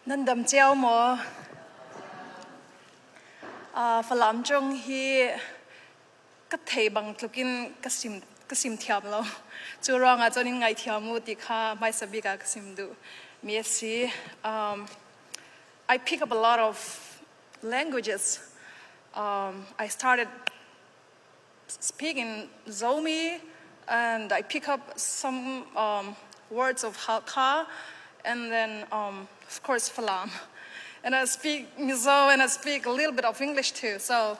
Nan dam cio maw? Falam cung hi ka thei bang tlukin ka sim ka sim thiam lo. Cu ruangah cun in ngaithiam u ti kha hmaisa bik ah ka sim duh mi a si. I pick up a lot of languages. I started speaking Zomi and I pick up some words of Hakha and then of course Falam. And I speak Mizo and I speak a little bit of English too. So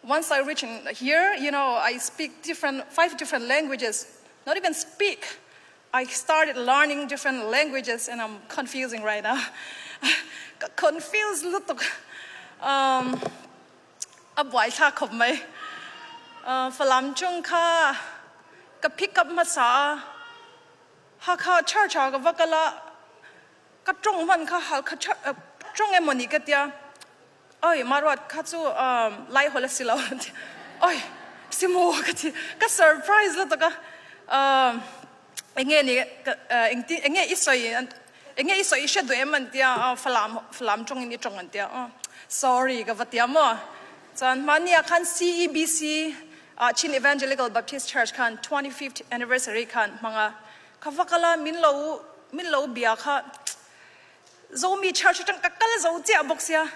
once I reach in here, I speak different five different languages. Not even speak. I started learning different languages and I'm confusing right now. Confused lutuk. A buaithlak khop mai. Falam chung kha ka pick up hmasa. Hakha church ah ka va kal ah ka ṭong hman kha Halkha ṭong emaw ni ka tia. Oi maruat kha cu Lai holh a si lo. Oi si mu ka ti. Ka surprise lutuk a. Enge ni enge i soi enge i soi i hre duh em an tia Falam Falam ṭong in i ṭong an tia. Sorry ka va tia maw. Cun hmani ah khan CEBC Chin Evangelical Baptist Church khan 25th anniversary khan hmanga ka va kala min lo min lo bia kha Zomi church atang ka kal zo chiah bawk sia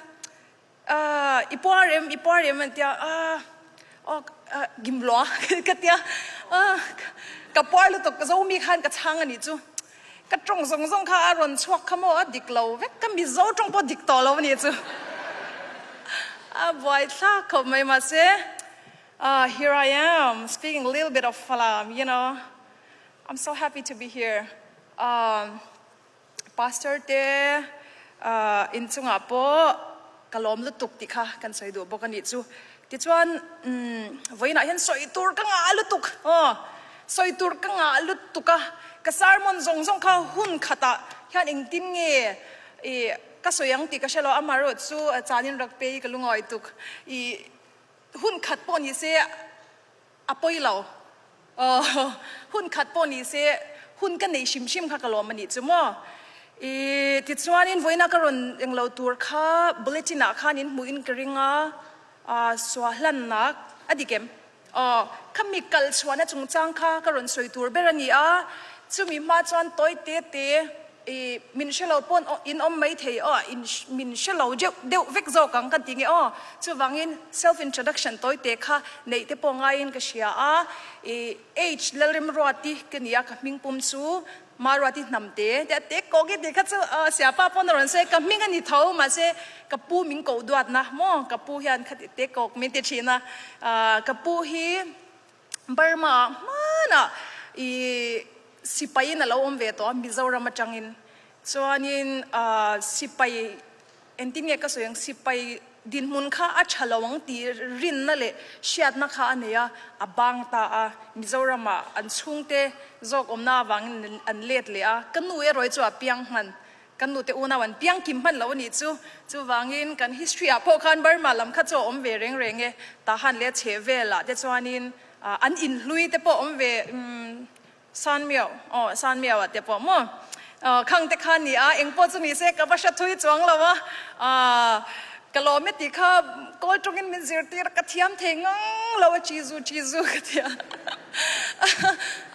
i puar em i puar em an tia oh gimlua ka tia ka puar lutuk Zomi khan ka chang ani chu ka tong zong zong kha a ron chuak kha mo a dik lo vek ka Mizo tong pawh dik tawh lo ani chu a buai thlak khop mai ma se here I am speaking a little bit of Falam. I'm so happy to be here. Pastor te inn chungah pawh ka lawm lutuk ti kha kan sawi duh bawk a nih chu. Tichuan vawiinah hian sawi tur ka ngah lutuk sawi tur ka ngah lutuk a, ka sermon zawng zawng kha hun khatah hian engtin nge i ka sawi ang tih ka hre lo, amaherawh chu chanin rak pe hi ka lungawi tuk i hun khat pawh ni se A pawi lo. Hun khat pawh ni se hun ka nei hrim hrim kha ka lawm a nih chu maw. I tichuanin vawiina ka rawn englo tur kha bulletin ah khan in hmuh in ka ring a, suahlannak a dik em? Aw, khami kal chhuahna chungchang kha ka rawn sawi tur ber a ni a, chumi hma chuan tawi te te I min hre lo pawn in awm mai thei aw, in min hre lo deuh deuh vek zawk ang kan ti nge aw. Chuvangin self introduction tawi te kha neih te pawh ngaiin ka hria a, i H Lalrimruati ka ni a, ka hming pum chu Maruati Hnamte te a tek kawk i tih kha chu Siapa pawn a rawn sawi, ka hming a ni tho mahse ka pu min koh duatna maw, ka pu hian khati tek kawk min ti thin a, ka pu hi Burma ah hmanah i sipai in a lo awm ve tawh a Mizoram atangin chuanin sipai engtin nge ka sawi ang sipai dinhmun kha a tha lo ang tih rinna leh hriatna kha a nei a, a bang ta a Mizoram ah an chhungte zawk awmna avangin an let leh a, ka nu erawh hi chu a piang hman Kan nute unau an piang kim hman lo a nih chu. Chuvangin kan history ah pawh khan Burma lam kha chu a awm ve reng reng e. Tahan leh a chheh velah te chuanin an inhlui te pawh awm ve San Miao aw San Miao ah te pawh maw khang te kha ni a, eng pawh chu ni se ka va hre thui chuang lo a. Ka lawm e tih kha kawl tawngin min zirtir a, ka thiam thei ngang lo a chizu chizu ka ti a.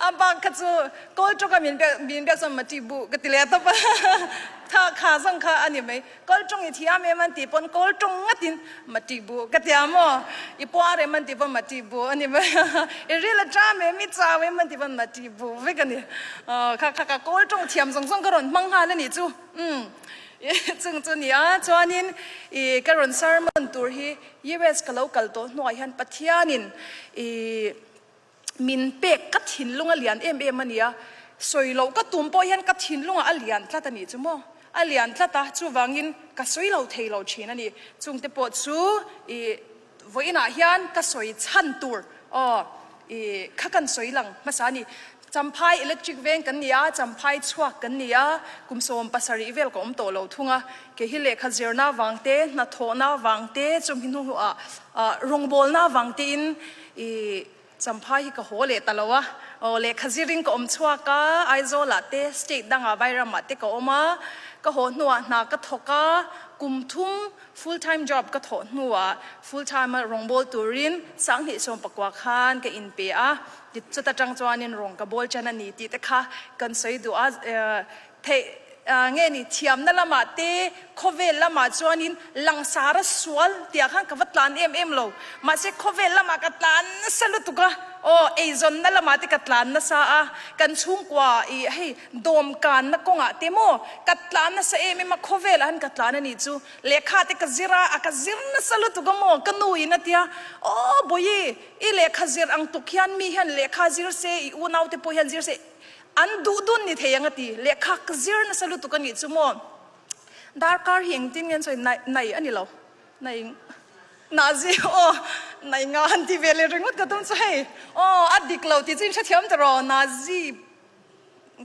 A bak kha chu Kawl tawng a min min biak chuan mati bu ka ti leh tawp a, tha kha zawng kha a ni mai. Kawl tawng i thiam em an tih pawn kawl tawng ngatin mati bu ka ti a maw, i puar em an tih pawn mati bu a ni mai a, i ril a ṭam em i chau em an tih pawn mati bu vek a ni. Kha kha ka kawl tawng thiam zawng zawng ka rawn hmang nghal a nih chu. Umm chung chu ni a, chuanin i ka rawn sermon tur hi US ka lo kal tawh hnuah hian Pathianin i Min pek ka thinlung a lian em em a nia, sawi loh ka tum pawh hian ka thinlungah a lian tlat a nih chu maw? A lian tlat a, chuvangin ka sawi lo thei lo thin a ni. Chungte pawh chu i vawiinah hian ka sawi chhan tur aw i kha kan sawi lang hmasa a ni. Champhai electric veng kan ni a, Champhai chhuak kan ni a, kum 70 vel ka awm tawh lo thung a, kei hi lehkha zirna vang te, hnathawhna vang te, chumi hnuhnuah rawngbawlna vang tein i. Champhai hi ka haw leh ta lo a, aw lehkha zir in ka awm chhuak a, Aizawl ah te state dang ah Vairam ah te ka awm a, ka haw hnu ah hna ka thawk a, kum thum full time job ka thawh hnu ah full time a rawngbawl turin sanghnih 19 khan ka in pe a, chuta tang chuanin rawng ka bawl tan a ni tih te kha kan sawi duh a, theih nge ni thiamna lamah te khawvel lamah chuanin langsar a sual tih ah khan ka va tlan em em lo mahse khawvel lamah ka tlan nasa lutuk a aw eizawnna lamah te ka tlan nasa a kan chhungkua ih hei dawmkanna kawngah te maw ka tlan nasa em em a khawvelah han ka tlan a nih chu lehkha te ka zir a a ka zir nasa lutuk a maw ka nu in a tia aw bawihi i lehkha zir ang tuk hian mi hian lehkha zir se i unau te pawh hian zir se An duh dun ni thei ang a ti. Lehkha ka zir nasa lutuk a nih chu maw? Darkar hi engtin nge an sawi? Nai, nai a ni lo. Nai, Nazi, aw, nai nga han ti ve leh ringawt ka tum chu hei. Aw, a dik lo tih chu in hrethiam ta rawh. Nazi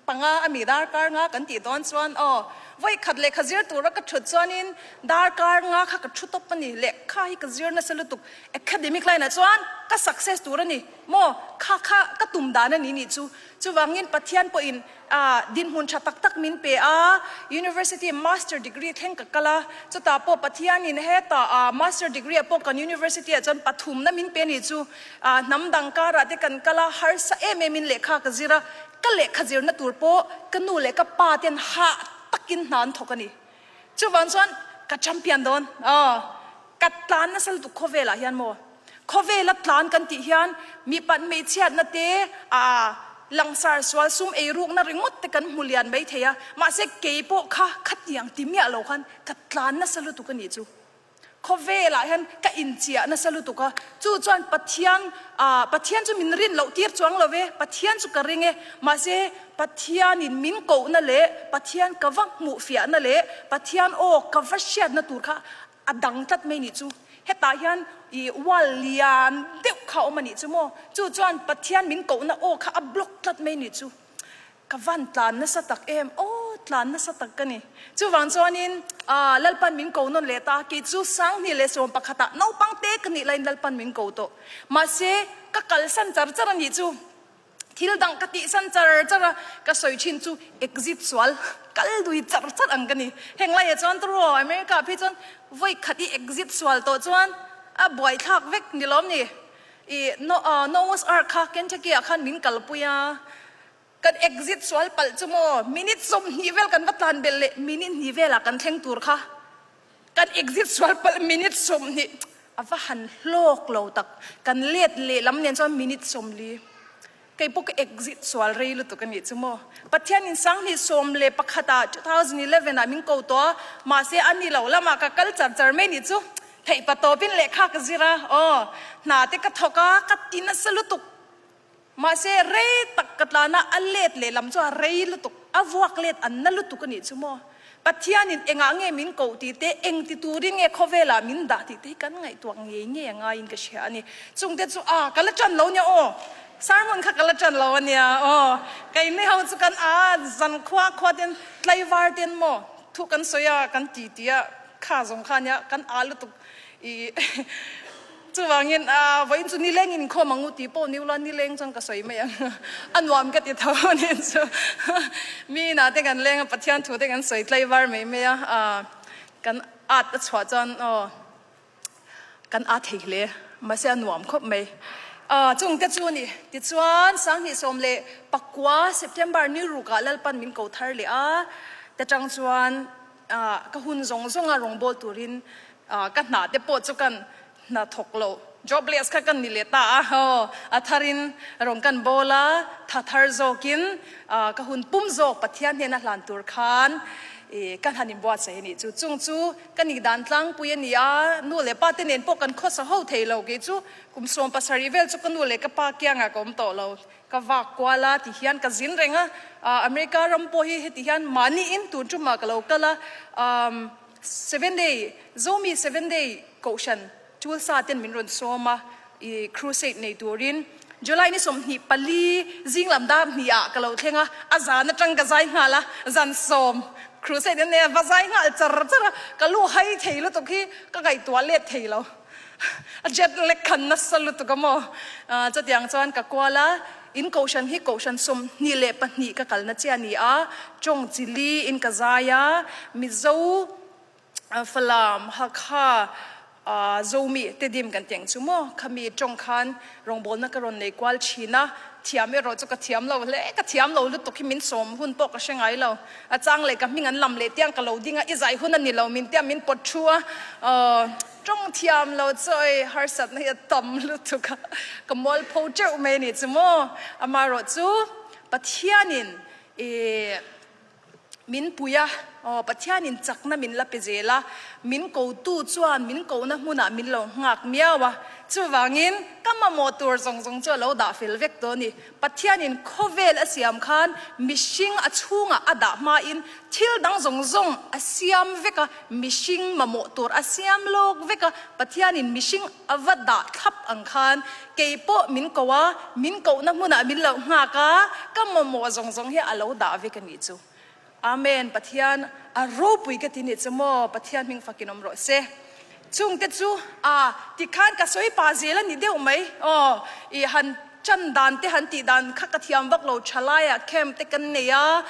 panga a mi darkar nga kan tih dawn chuan aw, vawi khat lehkha zir tura ka thut chuanin darkar nga kha ka thu tawp a ni. Lehkha hi ka zir nasa lutuk. Academic line ah chuan ka success tur a ni. Maw? Kha kha ka tum dan a ni nih chu. Chuvangin Pathian pawhin dinhmun tha tak tak min pe a, University Master degree thleng ka kal a, chutah pawh Pathianin hetah Master degree ah pawh kan University ah chuan pathumna min pe nih chu. Hnam dang karah te kan kal a, harsa em em in lehkha ka zir a, ka lehkha zirna tur pawh ka nu leh ka pa ten hah takin hna an thawk a ni. Chuvang chuan ka champion dawn. Ka tlan nasa lutuk khawvelah hian maw? Khawvela tlan kan tih hian mipat hmeichhiatna te, aa langsar sual sum eirukna ringawt te kan hmu lian mai thei a, mahse kei pawh kha khatiang ti miah lo khan ka tlan nasa lutuk a nih chu. Khawvelah hian ka inchiah nasa lutuk a, chu chuan Pathian aa Pathian chu min rin loh tir chuang lo ve, Pathian chu ka ring e, mahse Pathianin min kohna leh Pathian ka va hmuh fiahna leh Pathian aw ka va hriatna tur kha A dang tlat mai nih chu. Hetah hian i wall lian deuh kha a awm a nih chu maw? Chu chuan Pathian min kohna aw kha a block tlat mai nih chu. Ka van tlan nasa tak em? Aw, tlan nasa tak ka ni. Chuvang chuanin ah Lalpan min ko nawn leh ta, kei chu 2011 ah naupang te ka nih laiin Lalpan min ko tawh. Mahse, ka kalsan char char a nih chu. Thil dang ka tihsan char char a, ka sawi thin chu exit sual kal dui char char ang ka ni. Heng laiah chuan tawrh America ah phei chuan vawi khat i exit sual tawh chuan a buaithlak vek ni lawm ni. I Noah's Ark kha Kentucky ah khan min kalpui a, kan exit sual palh chu maw minute 20 vel kan va tlan belh leh minute hnih velah kan thleng tur kha. Kan exit sual palh minute 20 a va han hlawk lo tak. Kan let lehlam nen chuan minute 40. Kei pawh ka exit sual rei lutuk a nih chu maw. Pathian in 2011 ah 2011 ah min ko tawh a, mahse a ni lo lamah ka kal char char mai nih chu. Theih pa tawpin lehkha ka zir a, aw hna te ka thawk a, ka ti nasa lutuk. Mahse, rei tak ka tlan a, a let lehlam chu a rei lutuk, a vuak let an na lutuk a nih chu maw? Pathianin engah nge min koh tih te, eng ti turin nge khawvelah min dah tih te hi kan ngaihtuah ngei ngei a ngaiin ka hria a ni. Chungte chu a, ka la ṭan lo nia aw, sermon kha ka la ṭan lo a nia aw, keini ho chu kan a, zan khua khua ten, tlaivar ten maw thu kan sawi a, kan ti ti a, kha zawng kha nia, kan a lutuk i Chuvangin vawiin chu nileng inkhawm ang u tih pawh ni ula nileng chuan ka sawi mai ang. A nuam ka ti tho a nih chu. Mi inah te kan leng a, Pathian thu te kan sawi tlaivar mai mai a, kan at a chhuah chuan aw kan at thei hle. Mahse a nuam khawp mai. Chungte chu a ni. Tichuan 2019 September ni rukah Lalpan min ko thar leh a, ta tang chuan ka hun zawng zawnga rawngbâwl turin ka hna te pawh chu kan hna thawk lo, jobless kha kan ni leh ta a, aw a tharin rawn kan bâwl a, tha thar zawkin ka hun pum zawk Pathian hnena hlan tur khan ka han inbuatsaih a nih chu. Chung chu ka nih dan tlangpui a ni a, nu leh pa te nen pawh kan khawsa ho thei lo, kei chu kum 17 vel chu ka nu leh ka pa kiangah ka awm tawh lo. Ka vak kual a ti hian ka zin reng a, America ram pawh hi heti hian mahni in tun tumah ka lo kal a, Seven Day, Zomi Seven Day kohhran Tulsa ten min rawn sawm a, i crusade nei turin July ni 24 zing lam dar hnih ah ka lo thleng a, a zan atang ka zai nghal a, zan sawm crusade an nei a, va zai nghal char char a, ka lu hai thei lutuk hi ka ngaihtuah let thei lo. A jet lag khan nasa lutuk a maw. Chutiang chuan ka kual a, in kohhran hi kohhran 22 ka kalna chiah a ni a, tawng chi li in ka zai a, Mizo, Falam, Hakha, Zomi Tedim kan tih ang chu maw, khami tawng khan rawngbawlna ka rawn nei kual thin a, thiam erawh chu ka thiam lo hle, ka thiam lo lutuk hi min sawm hun pawh ka hre ngai lo, a chang leh ka hming an lam leh tiang ka lo ding a, i zai hun a ni lo min tia min pawt thu a, tawng thiam lo chu oi harsatna hi a tam lutuk a, ka mualpho teuh mai a nih chu maw, amaherawhchu Pathianin i. Min pui a, aw, Pathianin chakna min la pe zel a, min kotu chuan min kohna hmunah min lo nghak miau a, chuvangin ka mamawh tur zawng zawng chu a lo dah fel vek tawh a ni. Pathianin khawvel a siam khan mihring a chhungah a dah hmain thil dang zawng zawng a siam vek a, mihring mamawh tur a siam lawk vek a, Pathianin mihring a va dah thlap ang khan kei pawh min ko a, min kohna hmunah min lo nghak a, ka mamawh zawng zawng hi a lo dah vek a nih chu. Amen, Pathian a ropui ka ti nih chu maw, Pathian hming fakin awm rawh se. Chungte chu a tikhan ka sawi pah zel a ni deuh mai aw, i han Chan dan te han tih dan kha ka thiam vak lo tha laiah camp te kan nei a,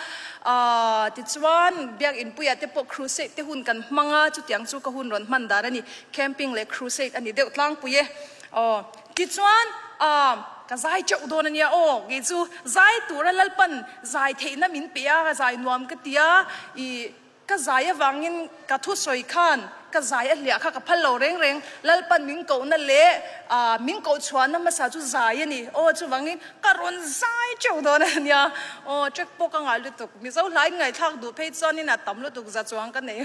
aah tichuan biakinn puiah te pawh crusade te hun kan hmang a, chutiang chu ka hun rawn hman dan a ni, camping leh crusade a ni deuh tlangpui e. Aw tichuan aah ka zai teuh dawn a nia aw, kei chu zai tura Lalpan zai theihna min pe a, zai nuam ka ti a, ih. Ka zai avangin ka thusawi khan ka zai a hliah kha ka phal lo reng reng. Lalpan min kohna leh min koh chhuahna hmasa chu zai a ni. Aw chuvangin ka rawn zai teuh dawn a nia. Aw track pawh ka ngah lutuk. Mizo hlain ngaihthlak duh phei chuanin a tam lutuk za chuang ka nei.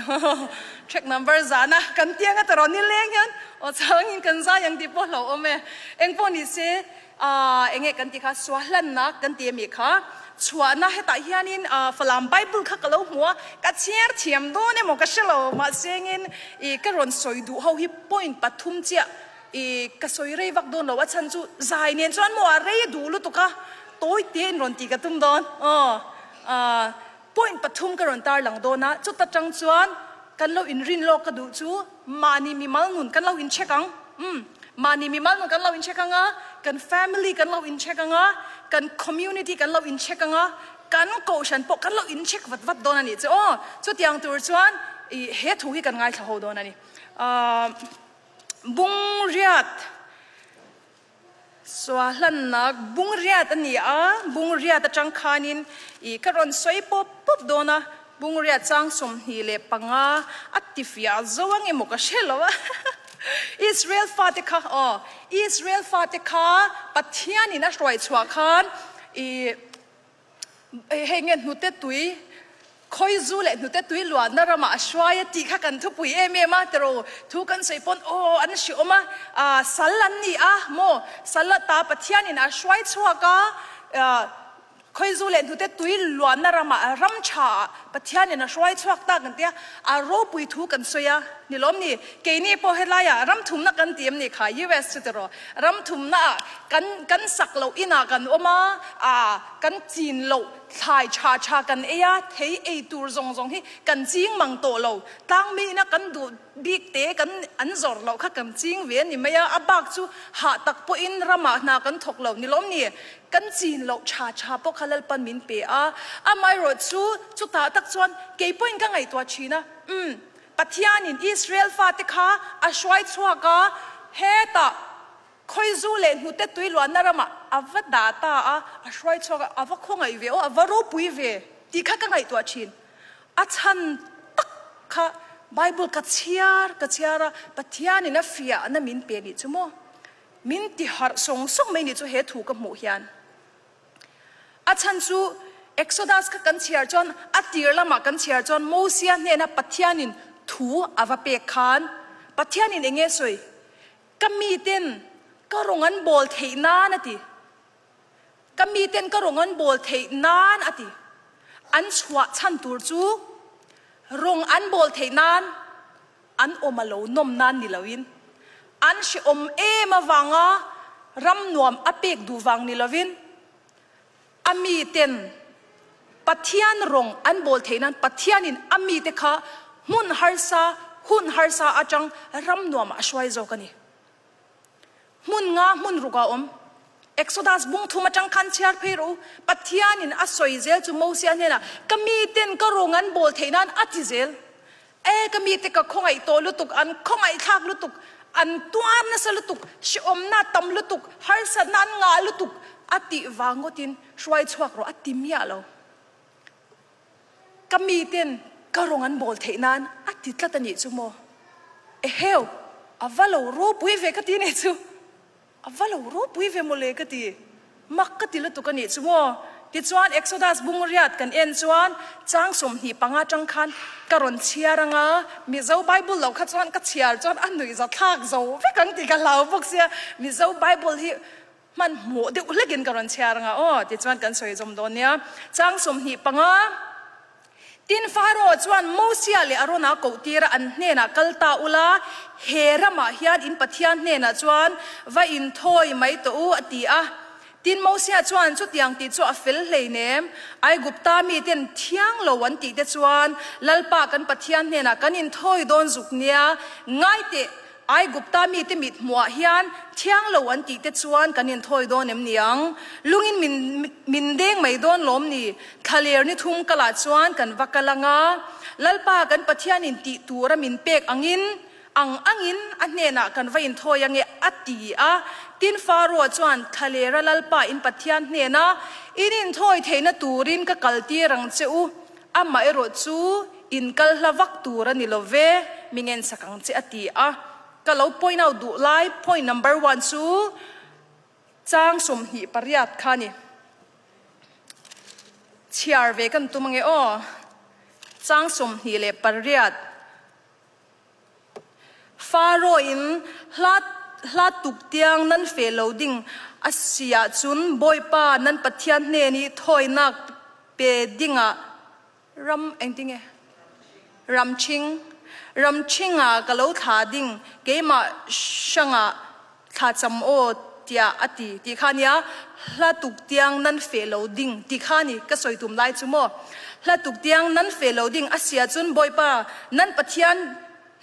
Track number zana kan tiang a tarawn nileng hian aw changin kan zai ang tih pawh hlauhawm e. Engpawh ni se Aaa enge kan tih kha suahlanna kan ti ami kha chhuahna hetah hianin Falam Bible kha ka lo hmu a, ka chhiar thiam dawn emaw ka hre lo mahsengin ih ka rawn sawi duh ho hi point pathum chiah ih ka sawi rei vak dawn lo a chhan chu zai nen chuan maw a rei duh lutuk a tawi te in rawn tih ka tum dawn aw aaa point pathum ka rawn tarlang dawn a chuta tang chuan kan lo inrin lawk ka duh chu Mahni mimal nun kan lo incheck ang. Umm. Mahni mimal nun kan lo incheck ang a, kan family kan lo incheck ang a, kan community kan lo incheck ang a, kan kohhran pawh kan lo incheck vat vat dawn a nih chu aw. Chutiang tur chuan ih he thu hi kan ngaithla ho dawn a ni. Ahh Bungriat. Suahlannak bungriat a ni a, bungriat atang khanin ih ka rawn sawi pawp pawp dawn a, bungriat chang 25 a ti fiah zo ang emaw ka hre lo a, Israel fate kha aw, Israel fate kha Pathianin a hruai chhuah khan ih Hei nge hnute tui, khawizu leh hnute tui luahna ramah a hruai a tih kha kan thupui em em a, tiraw thu kan sawi pawn aw an hre awm a, sal an ni a maw, sal ata Pathianin a hruai chhuak a, khawizu leh hnute tui luahna ramah ram tha ah Pathianin a hruai chhuak ta kan tia, a ropui thu kan sawi a ni lawm ni, keini pawh helaiah ram thumna kan ti em ni kha US chu tiraw, ram thumna ah kan kan sak loh inah kan awm a, aa. Kan chin loh thlai tha tha kan ei a, thei ei tur zawng zawng hi kan ching mang tawh lo. Tlangmiina kan duh bik te kan an zawrh loh kha kan ching ve a ni mai a, a bak chu hah tak pawhin ramah hna kan thawk lo ni lawm ni. Kan chin loh tha tha pawh kha Lalpan min pe a, amaherawh chu chutah tak chuan kei pawhin ka ngaihtuah thin a, umm Pathianin Israel fate kha a hruai chhuak a, hetah Khawizu leh hnute tui luanna ramah a va dah ta a, a hruai chhuak a, a va khawngaih ve aw, a va ropui ve tih kha ka ngaihtuah thin. A chhan tak kha Bible ka chhiar ka chhiar a, Pathianin a fiahna min pe nih chu maw? Min ti harh sawng sawng mai nih chu he thu ka hmuh hian. A chhan chu Exodus kha kan chhiar chuan a tir lamah kan chhiar chuan Mosia hnena Pathianin thu a va pek khan Pathianin eng nge sawi? Ka miten ka rawng an bawl theih nan a ti. Ka miten ka rawng an bawl theih nan a ti. An chhuah chhan tur chu rawng an bawl theih nan an awm a lo nawm nan ni loin, an hrehawm em avanga ram nuam a pek duh vang ni loin, A miten Pathian rawng an bawl theih nan Pathianin a mite kha hmun harsa, hun harsa atang ram nuamah a hruai zawk a ni. Hmun nga hmun ruk a um. Exodus bung thum atang khan chhiar phei rawh u. Pathian in a sawi zel chu Mosia hnenah ka mi ten ka rawng an bawl theih nan a ti zel. E ka mi te ka khawngaih tawh lutuk, an khawngaihthlak lutuk, an tuar nasa lutuk, hrehawmna tam lutuk, harsatna an ngah lutuk a tih vang ngawtin hruai chhuak rawh a ti miah lo. Ka mi ten ka rawng an bawl theih nan a ti tlat a nih chu maw? Eheu, a va lo ropui ve ka ti nih chu. A va lo ropui ve mawle ka ti. Mak ka ti lutuk a nih chu maw? Tichuan Exodus bung riat kan en chuan chang 25 tang khan ka rawn chhiar ang a, Mizo Bible lo kha chuan ka chhiar chuan a nuihza thlak zo vek ang tih ka hlau bawk sia, Mizo Bible hi hmanhmawh deuh hlekin ka rawn chhiar ang a aw, tichuan kan sawi zawm dawn nia. Chang 25. Tin, Pharaoh chuan Mosia leh Arona koh tir a, an hnenah kal ta ula, he ramah hian in Pathian hnenah chuan va inthawi mai tawh u, a ti a. Tin, Mosia chuan chutiang tih chu a fel hleinem, Aigupta miten thiang lo an tih te chuan Lalpa kan Pathian hnenah kan inthawi dawn zuk nia, ngai teh, Aigupta mite mit hmuhah hian thiang lo an tih te chuan kan inthawi dawn em ni ang? Lungin min min deng mai dawn lawm ni? Thlaler ni thum kalah chuan kan va kal ang a, Lalpa kan Pathianin tih tura min pek angin ang angin a hnenah kan va inthawi ang e, a ti a. Tin, Faroa chuan thlalera Lalpa in Pathian hnena in inthawi theihna turin ka kaltir ang che u, Amaherawh chu in kal hla vak tur a ni lo ve, mi ngensak ang che a ti a. Ka lo point out duh lai point number one chu chang 28 kha a ni. Chhiar ve kan tum ange aw. Chang 28. Faro in hla hla tuk tiang nan feh lo ding a si ahcun Bawipa nan Pathian hnen i thawinak pe dingah ram engtinge ramṭhing ramṭhing ah ka lo thla ding keimah hrangah thlacam aw tiah a ti ti kha nia hla tuk tiang nan feh lo ding ti kha ni ka sawi tum lai chu maw hla tuk tiang nan feh lo ding a si ahcun Bawipa nan Pathian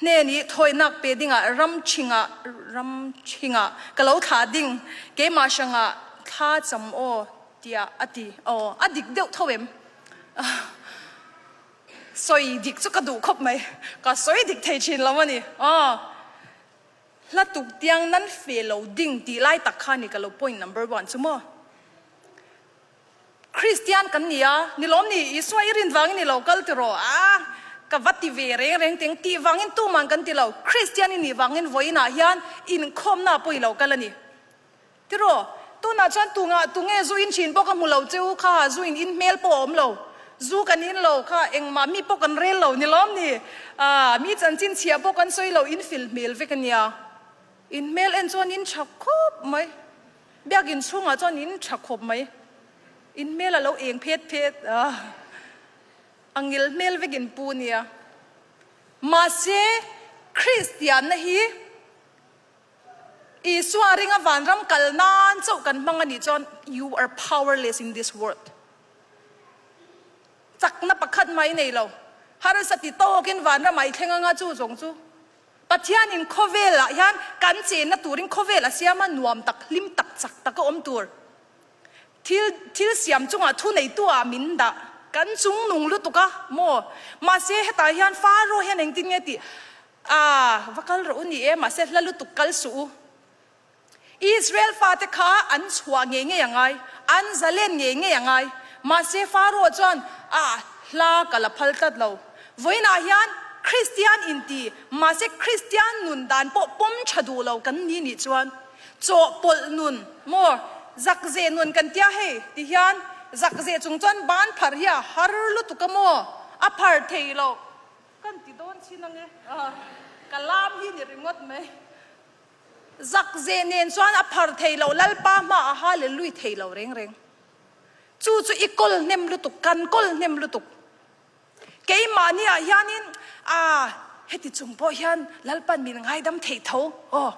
hnen i thawinak pe dingah ram ṭhing ah ram ṭhing ah ka lo thlah ding keimah hrangah thla cam aw tiah a ti aw a dik deuh tho em soi dik chu ka duh khawp mai ka soi dik thei thin lo ani aw Hla tuk tiang nan fe lo ding ti lai tak kha ni ka lo point number one chu maw. Christian kan ni a, ni lawm ni Isua i rin vangin i lo kal ti rawh a, ka va ti ve reng reng teng tih vangin tuman kan ti lo, Christian i nih vangin vawiin ah hian inkhawmna pawh i lo kal a ni. Tiraw? Tunah chuan tungah tunge zu in thin pawh ka hmu lo che u kha, zu in in hmel pawh a awm lo. Zu kan in lo kha, engmah mi pawh kan rel lo ni lawm ni? Aaa, mi chanchin chhia pawh kan sawi lo, in fil hmel vek a nia. In hmel en chuan in tha khawp mai. Biakin chhungah chuan in tha khawp mai. In hmel a lo eng phet phet a, a ngil hmel vek in pu nia. Mahse, Kristianna hi. Isua ringa vanram kal nan chauh kan hmang a nih chuan you are powerless in this world. Chakna pakhat mai nei lo. Harsa ti tawkin vanram ah i thleng anga chu zawng chu Pathianin khawvelah hian kan chenna turin khawvel a siam a, nuam tak, hlim tak, chak taka awm tur. Thil thil siam chungah thu neitu ah min dah. Kan chung nung lutuk a maw? Mahse hetah hian Faro hian engtin nge tih A, va kal rawh u ni e, mahse hla lutuk kal suh u. Israel fate kha an chhuah ngei ngei a ngai, an zalen ngei ngei a ngai. Mahse Faro chuan, A, hla ka la phal tlat lo. Vawiinah hian Kristian inti, mahse Kristian nun dan pawh pawm tha duh lo kan ni nih chuan chawhpawlh nun maw, zakzeh nun kan tia hei ti hian zakzeh chung chuan ban phar hi a har lutuk a maw, a phar thei lo. Kan ti dawn chin ange ka lam hi ni ringawt mai. Zak ze nen chuan a phar thei lo, Lalpa hma a hallelui thei lo reng reng. Chu chu i kawl hnem lutuk, kan kawl hnem lutuk. Keimahni ah hianin a heti chung pawh hian Lalpan min ngaidam thei tho aw.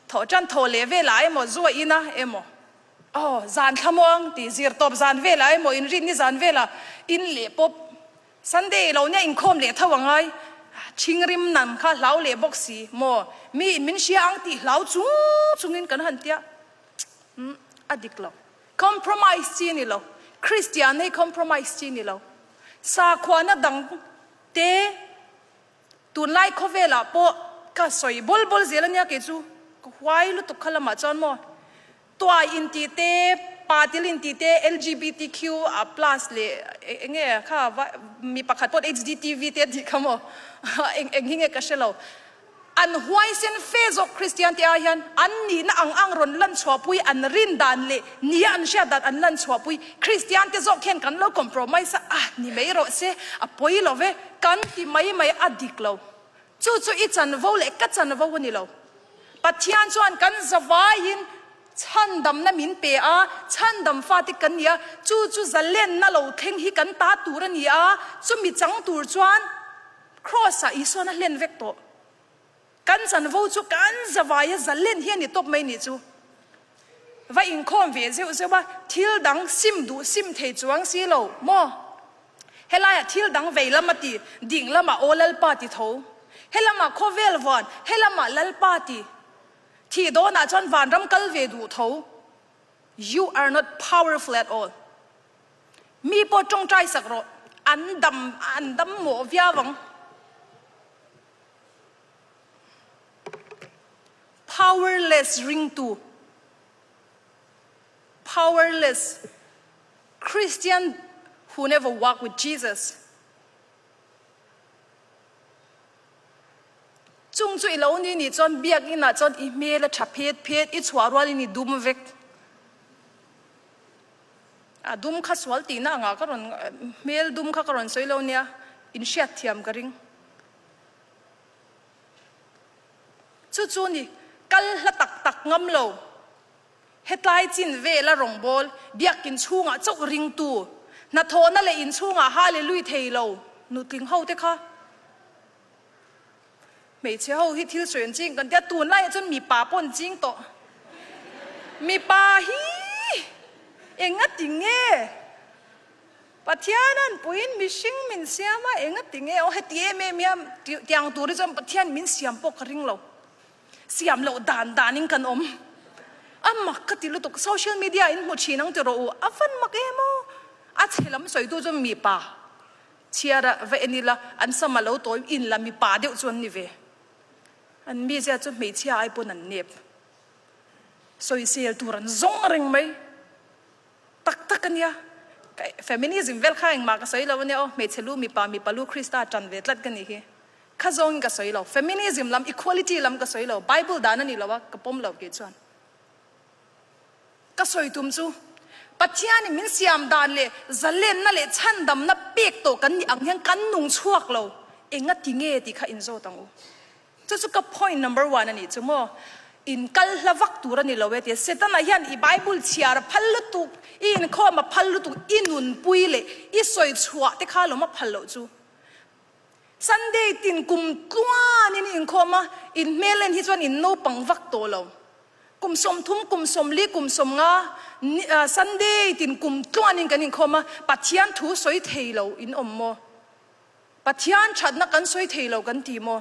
Thawh tan thaw leh velah emaw zu a in a emaw aw zan thlamuang tih zir tawp zan velah emaw inrinni zan velah in leh pawp Sunday lo nia inkhawm leh tho a ngai. Ṭhingrim nam kha hlau leh bawk si maw? Mi in min hria ang tih hlau chung chungin kan han tia. A dik lo. Compromise chi ni lo. Christian hei compromise chi ni lo. Sakhuana dang te tunlai khawvel ah pawh ka sawi bol bol zel ania kei chu. Ka huai lutuk kha lamah chuan maw Tuai in ti te, patil in ti te, LGBTQ plus leh eng nge kha mi pakhat pawh HDTV te a tih kha maw eng eng hi nge ka hre lo. An huaisen fe zawk Kristian te ah hian an nihna ang ang rawn lan chhuahpui, an rin dan leh nia an hriat dan an lan chhuahpui. Kristian te zawk hian kan lo compromise a, ah ni mai rawh se, a pawi lo ve, kan ti mai mai a dik lo. Chu chu i chanvo leh ka chanvo a ni lo. Pathian chuan kan zavaiin chhandamna min pe a, chhandam fate kan ni a, chu chu zalenna lo thleng hi kan ta tur a ni a, chumi chang tur chuan Kraws-ah Isuan a hlen vek tawh. Kan chanvo chu kan zavaia zalen hi a ni tawp mai nih chu. Va inkhawm ve zeuh zeuh a, thil dang sim duh sim thei chuang si lo maw? Helaiah thil dang vei lam a ti, ding lamah aw Lalpa ti tho. Helamah khawvel vuan, helamah Lalpa ti. Thih dawnah chuan vanram kal ve duh tho. You are not powerful at all. Mi pawh tawngtai sak rawh, an dam an dam mawh viau ang. Powerless ringtu, powerless Christian who never walk with Jesus. Chung chu i lo ni nih chuan biakinn ah chuan i hmel a tha phet phet, i chhuah rualin i dum vek. A dum kha sual tihna angah ka rawn hmel dum kha ka rawn sawi lo nia, in hriatthiam ka ring. Chu chu ni, kal hla tak tak ngam lo. Hetlai chin vela rawngbâwl, biakinn chhungah chauh ringtu, hnathawhna leh inchhungah hallelui thei lo nutling ho te kha. Hmeichhe ho hi thil sawi an ching kan tia, tunlaiah chuan mipa pawh an ching tawh. Mipa hi engati nge? Pathian an puiin mihring min siam a, engati nge aw heti em em hian tiang tur hi chuan Pathian min siam pawh ka ring lo. Siam loh dan danin kan awm. A mak ka ti lutuk, social media in hmu thin ang ti rawh u, a van mak em aw. A chhe lam sawitu chu mipa chhiar a va en ila, an sam a lo tawi in la mipa deuh chu an ni ve. An mizia chu hmeichhia ai pawn an nep. Sawisel tur an zawng reng mai. Tak tak a nia. Feminism vel kha engmah ka sawi lo a nia aw, hmeichhe lu mipa, mipa lu Krista tan ve tlat ka nih hi. Kha zawngin ka sawi lo. Feminism lam, equality lam ka sawi lo. Bible dan a ni lo a, ka pawm lo kei chuan. Ka sawi tum chu, Pathianin min siam dan leh zalenna leh chhandamna pek tawh kan nih ang hian kan nung chhuak lo. Engati nge tih kha inzawt ang u. Chu chu ka point number one a nih chu maw. In kal hla vak tur a ni lo e tia Setana hian i Bible chhiar a phal lutuk, i inkhawm a phal lutuk, i nunpui leh i sawi chhuah te kha lawm a phal loh chu. Sunday tin kum tluanin i inkhawm a, in hmel en hi chuan in naupang vak tawh lo. Kum 30, kum 40, kum 50 Sunday tin kum tluanin kan inkhawm a, Pathian thu sawi thei lo in awm maw? Pathian thatna kan sawi thei lo kan ti maw?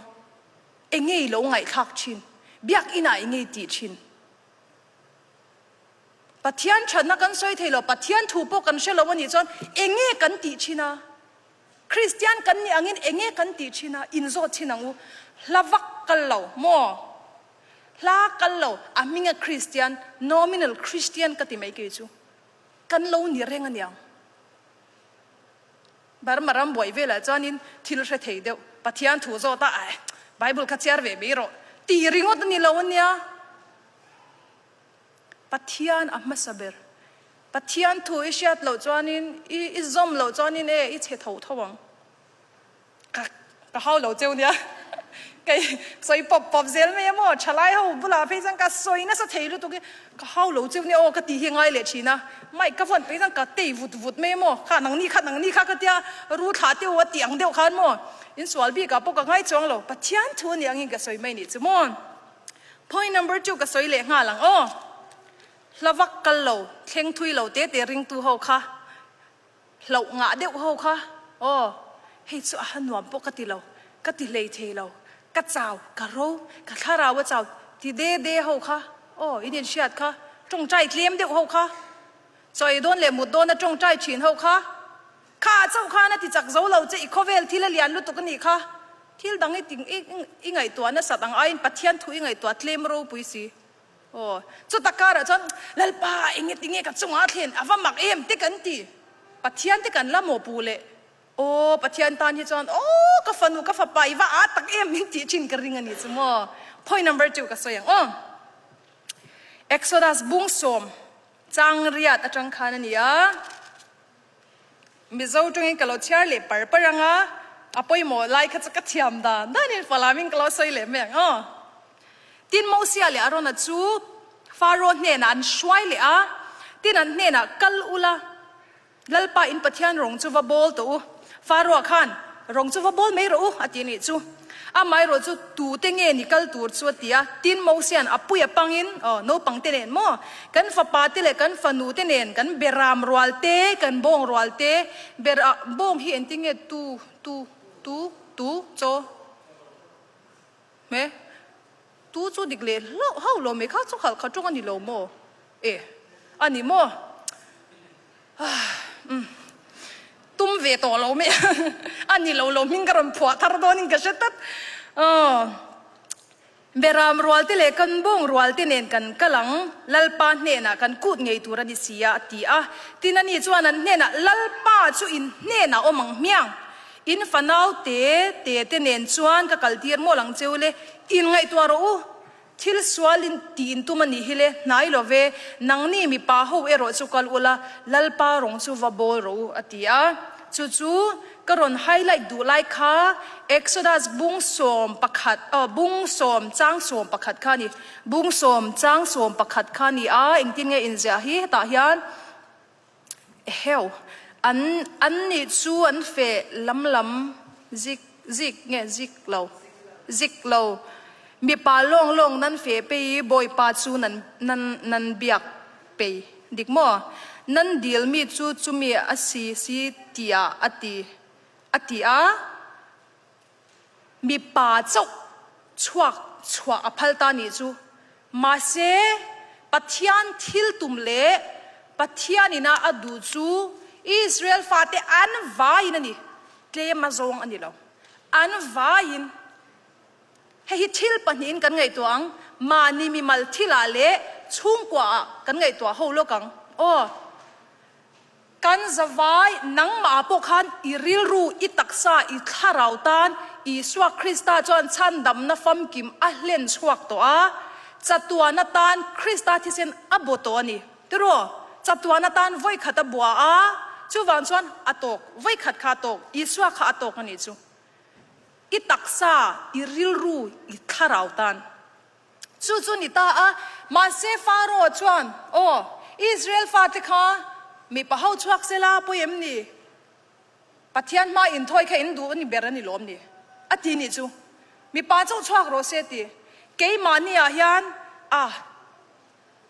Enge i lo ngaihthlak thin? Biakinah enge i tih thin? Pathian thatna kan sawi thei lo, Pathian thu pawh kan hre lo a nih chuan enge kan tih thin a? Kristian kan nih angin enge kan tih thin a? Inzawt thin ang u. Hla vak kal lo maw? Hla kal lo, a hminga Kristian, nominal Christian ka ti mai kei chu. Kan lo ni reng a niang. Burma ram buai velah chuanin thil hre thei deuh, Pathian thu zawt a, aih, Bible kha chhiar ve mai rawh tih ringawt a ni lo a nia. Pathian a hmasa ber. Pathian thu i hriat loh chuanin, i zawm loh chuanin e, i chhe tho tho ang. Ka ka hau lo cheu nia. Kei sawi pawp pawp zel mai a maw? Thalai ho bulah phei chuan ka sawi nasa thei lutuk hi ka hau lo cheu nia aw ka tih hi ngai leh thin a. Mic ka vawn phei chuan ka tei vut vut mai a maw? Kha nangni kha nangni kha ka tia ru thlah teuh a tih ang deuh khan maw? Insual bikah pawh ka ngai chuang lo. Pathian thu a nih angin ka sawi mai nih chu maw? Point number two ka sawi leh nghal ang aw. Hla vak kal lo, thleng thui lo te te ringtu ho kha. Hlauh ngah deuh ho kha aw hei chu a nuam pawh ka ti lo. Ka ti hlei thei lo. Ka chau, ka ro, ka thlarau a chau ti de de ho kha. Aw, in in hriat kha. Ṭawngṭai tlem deuh ho kha. Chaw ei dawn leh mut dawn a ṭawngṭai ṭhin ho kha. Kha chauh khan a ti chak zo lo che i khawvel thil a lian lutuk a nih kha. Thil dang i i ngaihtuah nasat ang aiin Pathian thu i ngaihtuah tlem ropui si. Aw, chuta karah chuan Lalpa enge tinge ka chungah a thlen a va mak em te kan ti. Pathian te kan la maw pu le aw Pathian tan hi chuan aw ka fanu ka fapa i va aa tak em min tih thin ka ring a ni chu maw. Point number 2 ka sawi ang aw. Exodus bung sawm chang riat atang khan a ni a. Mizo tawngin ka lo chhiar leh par par ang a, a pawimawh lai kha chu ka thiam dan danin Falamin ka lo sawi leh mai ang aw. Tin Mosia leh Arona chu Faro hnenah an hruai leh a, tin an hnenah kal ula, Lalpa in Pathian rawng chu va bawl tawh u. Faro-a khan, Rawng chu va bawl mai rawh u, a ti a nih chu. Amaherawh chu tute nge ni kal tur chu a ti a, tin Mosia'n a pui a pangin, aw, naupang te nen maw, kan fapa te leh kan fanu te nen, kan beram rual te, kan bawng rual te, ber ah bawng hi engtin nge tu, tu, tu, tu, chaw, hme, tu chu dik leh hlauh hauh lo mai kha chu khalh kha tawng a ni lo maw? E, a ni maw? Tum ve tawh lo mai a ni lo lo hming ka rawn phuah thar dawnin ka hre tlat. Beram rual te leh kan bawng rual te nen kan kal ang, Lalpa hnenah kan kut ngei tur a ni si a, a ti a. Tin ani chuan an hnenah, Lalpa chu in hnenah awm ang hmiang, in fanau te te te nen chuan ka kaltir mawlh ang cheu le, inngaihtuah rawh u. Thil sual in tih in tum a nih hi le, hnai lo ve, nangni mipa ho erawh chu kal ula, Lalpa rawng chu va bawl rawh u, a ti a. Chu chu ka rawn highlight duh lai kha Exodus bung 11, aw, bung sawm chang 11 kha a ni. Bung sawm chang 11 kha a ni a, engtin nge inziah hi hetah hian Eheu, an an nih chu an feh lam lam zik zik nge zik lo zik lo mipa lawng lawng nan feh pei i Bawipa chu nan nan nan biak pei dik maw? Nan dil mi chu chumi a si si tiah a ti a ti a. Mipa chauh chhuak chhuah a phal ta nih chu. Mahse, Pathian thil tum leh Pathian ina a duh chu Israel fate an vaiin a ni, tlem a zawng a ni lo. An vaiin. Hei hi thil pahnihin kan ngaihtuah ang, mahni mimal thilah leh chhungkuaah kan ngaihtuah ho lawk ang. Aw. Kan zavai, nangmah pawh khan i rilru, i taksa, i thlarau tan Isua Krista chuan chhandamna famkim a hlen chhuak tawh a, chatuan atan Krista thisen a baw tawh a ni. Tiraw? Chatuan atan vawikhat a bua a, chuvang chuan a tawk, vawikhat kha a tawk, Isua kha a tawk a nih chu. I taksa, i rilru, i thlarau tan. Chu chu ni ta a, mahse Pharaoh chuan, Aw, Israel fate kha mipa ho chhuak se la pawi em ni? Pathian hma inthawi kha in duh a ni ber a ni lawm ni? A ti nih chu. Mipa chauh chhuak rawh se ti. Keimahni ah hian, ah,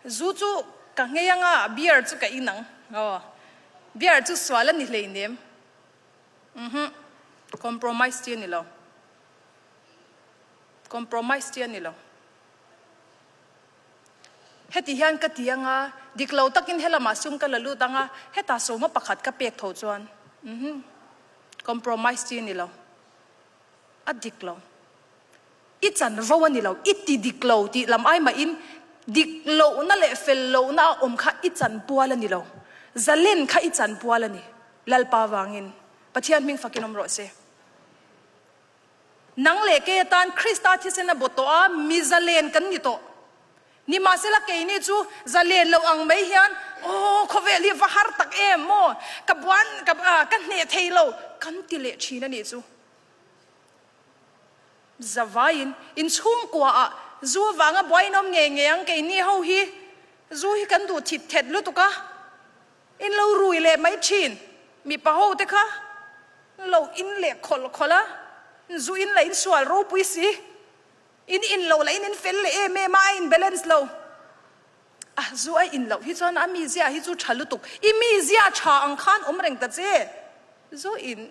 zu chu ka nghei anga, beer chu ka in ang. Aw, beer chu sual a ni hleinem. Uhhuh, compromise chi a ni lo. Compromise chi a ni lo. Heti hian ka ti anga, dik lo takin helamah sum ka la lut anga, hetah sawma pakhat ka pek tho chuan uhmm compromise chi a ni lo. A dik lo. I chanvo a ni lo, i ti dik lo tih lam ai mahin dik lohna leh fel lohna a awm kha i chanpual a ni lo. Zalen kha i chanpual a ni. Lalpa vangin Pathian hming fakin awm rawh se. Nang leh kei atan Krista thisen a baw tawh a, mi zalen kan ni tawh. Nimahsela keini chu zalen lo ang mai hian, Aw, khawvel hi va har tak em maw, ka buan, ka, ka hneh thei lo, kan ti leh thin a nih chu. Zavaiin inchhungkuaah zu vanga buai in awm ngei ngei ang, keini ho hi zu hi kan duh thit thet lutuk a, in lo rui leh mai thin, mipa ho te kha. Lo in leh khawlh khawlh a, zu in lah in sual ropui si, in in lo lah in in fel leh em em a, a in balance lo. A zu a in loh hi chuan a mizia hi chu tha lutuk, i mizia tha ang khan awm reng ta che, zu in.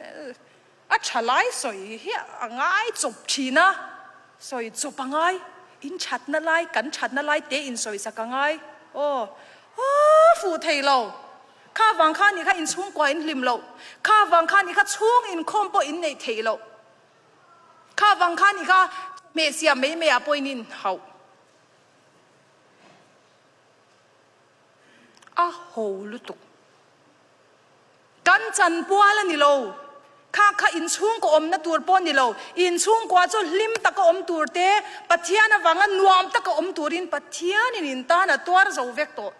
A ṭha lai sawi hi a ngai cawp ṭhin a, sawi cawp a ngai. In ṭhatnak lai, kan ṭhatnak lai tein sawisak a ngai. Aw, aw fuh thei lo. Kha vang kha nih kha innchungkhua in hlim lo. Kha vang kha nih kha chung inkhawm pawh in neih theih lo. Kha vang kha nih kha hmeh siam mei mei ah pawh in in hauh. A ho lutuk. Kan chanpual a ni lo. Kha kha innchungkaw awmna tur pawh a ni lo. Innchungkua chu hlim taka awm tur te, Pathian avanga nuam taka awm turin Pathianin in tan a tuar zo vek tawh.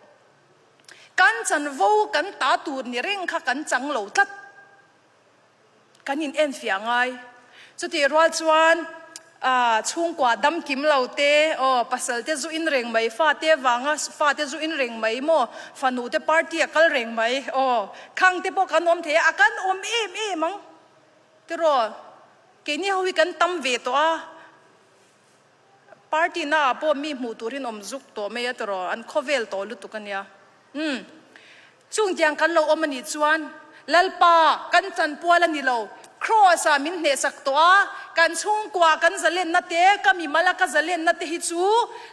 Kan chanvo kan ta tur ni reng kha kan chang lo tlat. Kan in enfiah ngai. Chutih rual chuan chhungkua dam kim lo te, aw pasal te zu in reng mai, fa te vanga fa te zu in reng mai maw, fanu te party a kal reng mai, aw khang te pawh kan awm thei a, a kan awm em em ang tiraw, keini ho hi kan tam ve tawh a. Party na ah pawh mi hmuh turin awm zuk tawh mai a tiraw, an khawvel tawh lutuk a nia. Umm. Chung tiang kan lo awm a nih chuan Lalpa kan chanpual a ni lo, Kraws ah min hnehsak tawh a, kan chhungkua kan zalenna te, ka mimal a ka zalenna te hi chu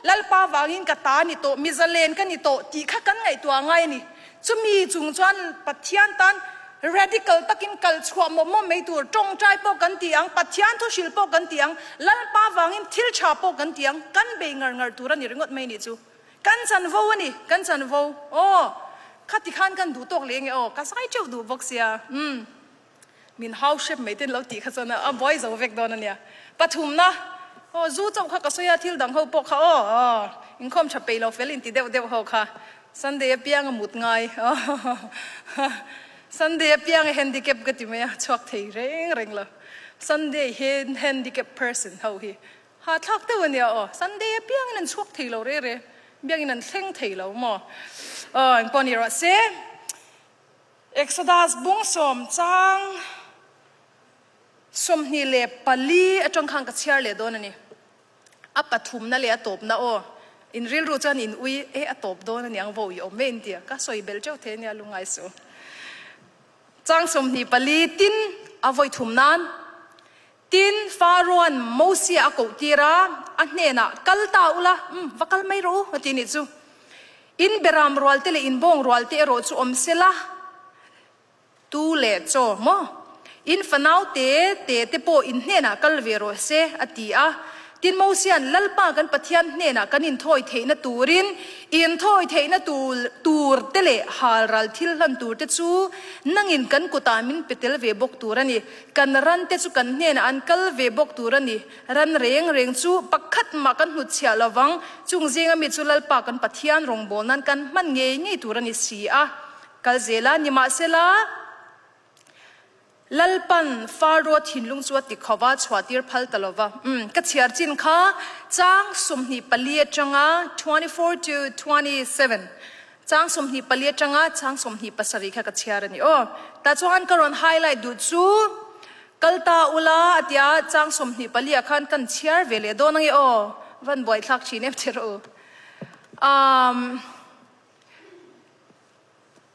Lalpa vangin ka ta a ni tawh, mi zalen ka ni tawh tih kha kan ngaihtuah ngai a ni. Chumi chung chuan Pathian tan radical takin kal chhuah mawp mawp mai tur, tawngtai pawh kan ti ang, Pathian thu hrilh pawh kan ti ang, Lalpa vangin thil tha pawh kan ti ang, kan bei ngar ngar tur a ni ringawt mai nih chu. Kan chanvo a ni, kan chanvo. Aw, khati khan kan duh tawk leh nge aw, ka zai teuh duh bawk sia. Umm. Min hau hrep mai ten lo tih kha chuan a buai zo vek dawn a nia. Pathumna, aw zu chauh kha ka sawi a, thil dang ho pawh kha aw, aw inkhawm tha peih lo fel inti deuh deuh ho kha Sunday apiang a mut ngai aw Sunday apiang a handicap ka ti mai a, chhuak thei reng reng lo. Sunday hi handicap person ho hi hahthlak deuh a nia aw, Sunday apiangin an chhuak thei lo re re, biangin an thleng thei lo maw? Aw engpawh ni rawh se. Exodus bung sawm chang 24 atang khan ka chhiar leh dawn a ni. A pathumna leh a tawpna aw. In rilru chuan in ui e a tawp dawn a niang vo i awm e in ti a, ka sawi belh teuh thei a nia lungngai suh. Chang 24 tin a vawi thum nan tin Pharaoh-a'n Mosia a koh tir a, a hnenah kal ta ula, umm va kal mai rawh u a ti nih chu. In beram rual te leh in bawng rual te erawh chu awm se la, tu leh chaw maw? In fanau te te te pawh in hnenah kal ve rawh se, a ti a. Tin Mosia'n Lalpa kan Pathian hnenah kan inthawi theihna turin inthawi theihna tur te leh halral thil hlan tur te chu nangin kan kutah min pe tel ve bawk tur a ni. Kan ran te chu kan hnenah an kal ve bawk tur a ni. Ran reng reng chu pakhat mah kan hnutchhiah lo vang, chung zinga mi chu Lalpa kan Pathian rawngbâwl nan kan hman ngei ngei tur a ni si a. Kal zel a, nimahsela, Lalpan Faro thinlung chu a ti kho va, chhuahtir phal ta lo va. Umm, ka chhiar chin kha chang 24 atanga 24 to 27, chang 24 atanga chang 27 kha ka chhiar a ni aw. Tah chuan ka rawn highlight duh chu, Kal ta ula a tia chang 24 ah khan kan chhiar ve leh dawn ange aw, van buaithlak thin em che rawh u. Umm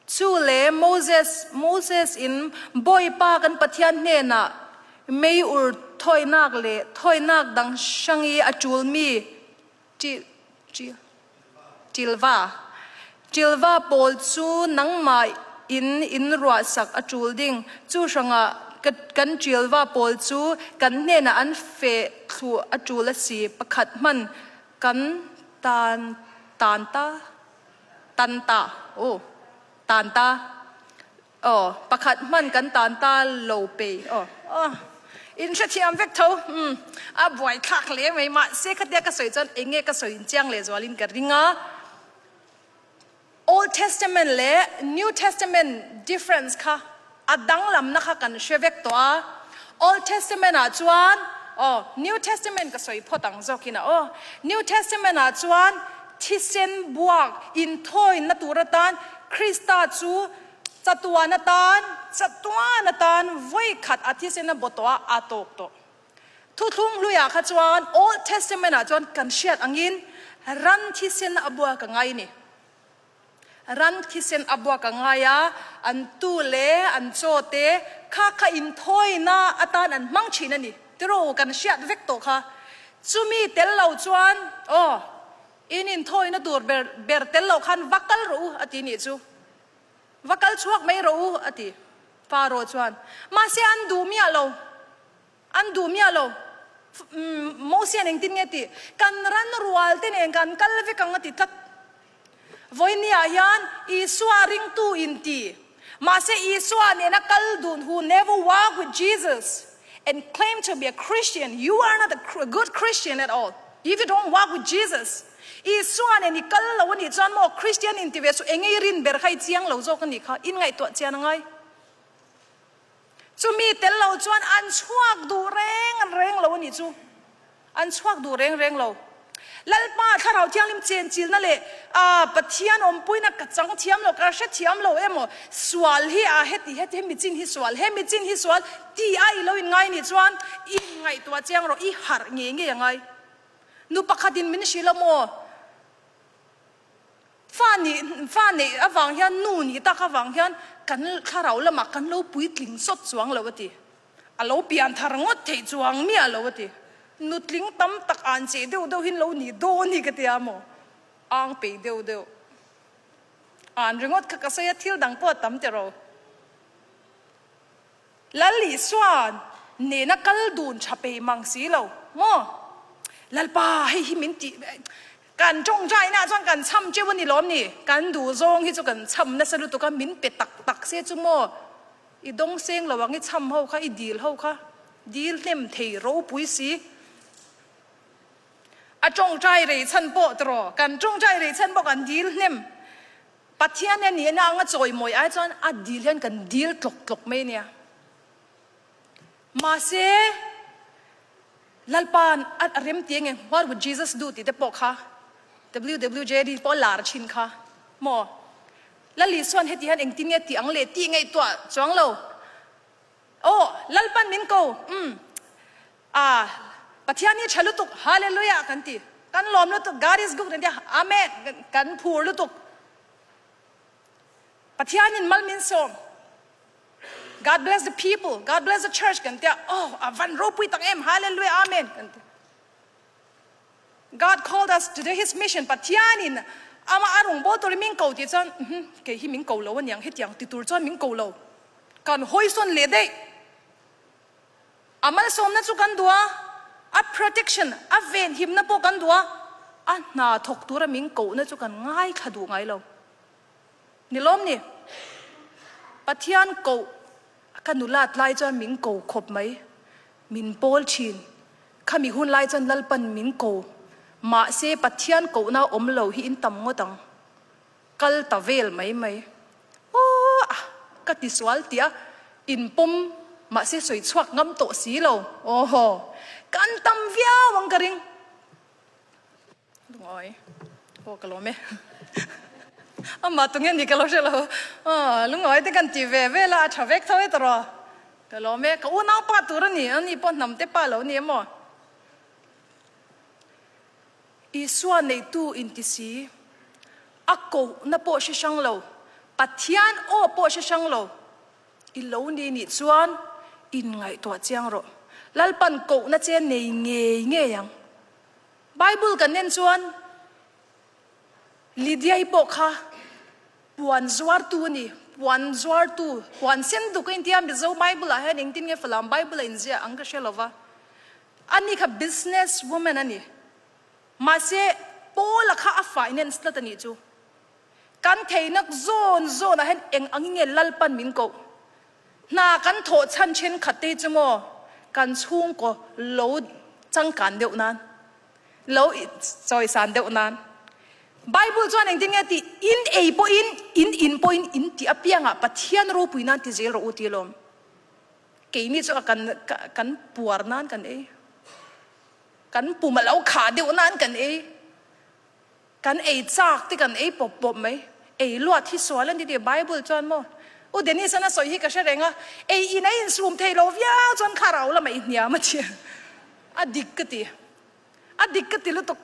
Chu le Moses, Moses in Bawipa kan Pathian hnenah mei ur thawinak le thawinak dang hrang i a ṭulmi Ṭilva Ṭilva pawl cu nangmah in in ruahsak a ṭul ding. Cu hrangah kan ṭilva pawl cu kan hnenah an feh thlu a ṭul a si. Pakhat hmanh kan tan tan ta tan ta oh tan ta Aw, pakhat hman kan tan ta lo pei. Aw, aw, in hrethiam vek tho. Umm, a buaithlak hle mai. Mahse, khatia ka sawi chuan eng nge ka sawi inchiang lehzualin ka ring a. Old Testament leh New Testament difference kha a danglamna kha kan hre vek tawh a. Old Testament ah chuan, aw, New Testament ka sawi phawt ang zawkin a. Aw, New Testament ah chuan Thisen buak inthawina tur atan Krista chu chatuan atan, chatuan atan vawi khat a thisen a baw tawh a, a tawk tawh. Thuthlung hluiah kha chuan Old Testament ah chuan kan hriat angin ran thisen a buak a ngai a ni. Ran thisen a buak a ngai a, an tuu le an chaw te kha kha inthawina atan an hmang thin a ni. Tiraw kan hriat vek tawh kha. Chumi tel lo chuan aw in inthawina tur ber ber tel lo khan va kal rawh u a ti nih chu. Va kal chhuak mai rawh u a ti. Faro chuan mahse an duh miah lo. An duh miah lo. Mosian engtin nge tih? Kan ran rual te nen kan kal vek ang a ti tlat. Vawinia hian Isua ringtu in ti. Mahse Isua nena kal dun who never walk with Jesus and claim to be a Christian, you are not a good Christian at all if you don't walk with Jesus. Isua nen i kal lo a nih chuan maw Christian in ti ve suh enge i rin ber kha i chiang lo zawk a nih kha in ngaihtuah chian a ngai. Chumi tel lo chuan an chhuak duh reng reng lo a nih chu. An chhuak duh reng reng lo. Lalpa Thlarau Thianghlim chenchilna leh a Pathian awmpuina ka chang thiam lo, ka hre thiam lo emaw, sual hi a heti heti, hemi chin hi sual, hemi chin hi sual ti a i lo inngai nih chuan i inngaihtuah chiang rawh, i harh ngei ngei a ngai. Nu pakhatin min hrilh a maw? Fa nih fa neih avang hian nu nih tak avang hian kan thlarau lamah kan lo puitling sawt chuang lo a ti. A lo pian thar ngawt theih chuang miah lo a ti. Nutling tam tak an cheh deuh deuh hin lo nih dawn hi ka tia maw? Ang peih deuh deuh. An ringawt kha ka sawi a thil dang pawh a tam tiraw. Lal Isua'n nena kal dun tha pei mang si lo maw? Lalpa, hei hi min tih kan tawngtaina ah chuan kan cham teuh a ni lawm ni? Kan duh zawng hi chu kan cham nasa lutuk a, min pe tak tak se chu maw? I dawng seng lo ang, i cham ho kha, i dil ho kha, dil hnem thei ropui si. A tawngtai rei chhan pawh tiraw? Kan tawngtai rei chhan pawh kan dil hnem. Pathian hian nihna anga chawimawi ai chuan a dil hian kan dil tlawk tlawk mai ania. Mahse, Lalpa'n a rem ti enge What would Jesus do tih te pawh kha WWJD pawh a lar thin kha maw? Lal Isua'n heti hian engtin nge tih ang le tih ngaihtuah chuang lo. Aw, Lalpa'n min ko, umm. A, Pathian hi tha lutuk, Hallelujah kan ti. Kan lawm lutuk, God is good kan ti a, Amen kan phur lutuk. Pathianin mal min sawm. God bless the people, God bless the church kan ti a, oh a van ropui tak em, Hallelujah, Amen kan ti. God called us to do his mission, Pathianin ama a rawngbâwl turin min ko tih chuan, mhm, kei hi min ko lo aniang, hetiang ti tur chuan min ko lo. Kan hawisawn leh daih. A malsawmna chu kan duh a, a protection, a venhimna pawh kan duh a, a hna thawk tura min kohna chu kan ngaithla duh ngai lo. Ni lawm ni? Pathian koh ka nulat lai chuan min ko khawp mai, min pawl thin. Khami hun lai chuan Lalpan min ko. Mahse Pathian kohna awm lo hi in tam ngawt ang. Kal ta vel mai mai. Aw a, ka ti sual tih a inpawm mahse sawi chhuak ngam tawh si lo. Aw haw, kan tam viau ang ka ring. Lungawi, aw ka lawm e. Amah tunge ni ka lo hre lo. Aw, lungawi te kan ti ve vel a, a tha vek tho e tawh. Ka lawm e, ka unau pa tur a ni, ani pawh hnam te pa lo ni emaw. Isua neitu inti si, a kohna pawh hre hrang lo, Pathian aw pawh hre hrang lo, i lo ni nih chuan inngaihtuah chiang rawh. Lalpan kohna che nei ngei ngei ang. Bible kan en chuan Lydia-i pawh kha puan zuartu a ni, puan zuartu, puan sen duk a intia, Mizo Bible-ah hian engtin nge Falam Bible-a inziah ang ka hre lo va. Ani kha business woman a ni. Mahse, Paula kha a finance tlat a nih chu. Kan theinak zawn zawnah hian eng angin nge Lalpan min koh? Hna kan thawh chhan thenkhat te hi chu maw kan chhungkaw lo changkan deuh nan, lo chawisan deuh nan. Bible chuan engtin nge tih? In ei pawhin, in in pawhin in tih apiangah Pathian ropui nan ti zel rawh u ti alawm. Keini chu a kan kan puar nan kan ei. Kan pum a lo khah deuh nan kan ei. Kan ei chak te kan ei pawp pawp mai. Ei luat hi sual a ni tih Bible chuan maw? U Dennis-an a sawi hi ka hre reng a, ei in a insum thei lo viau chuan thlarau lamah i hniam a ti. A dik ka ti. A dik ka ti lutuk.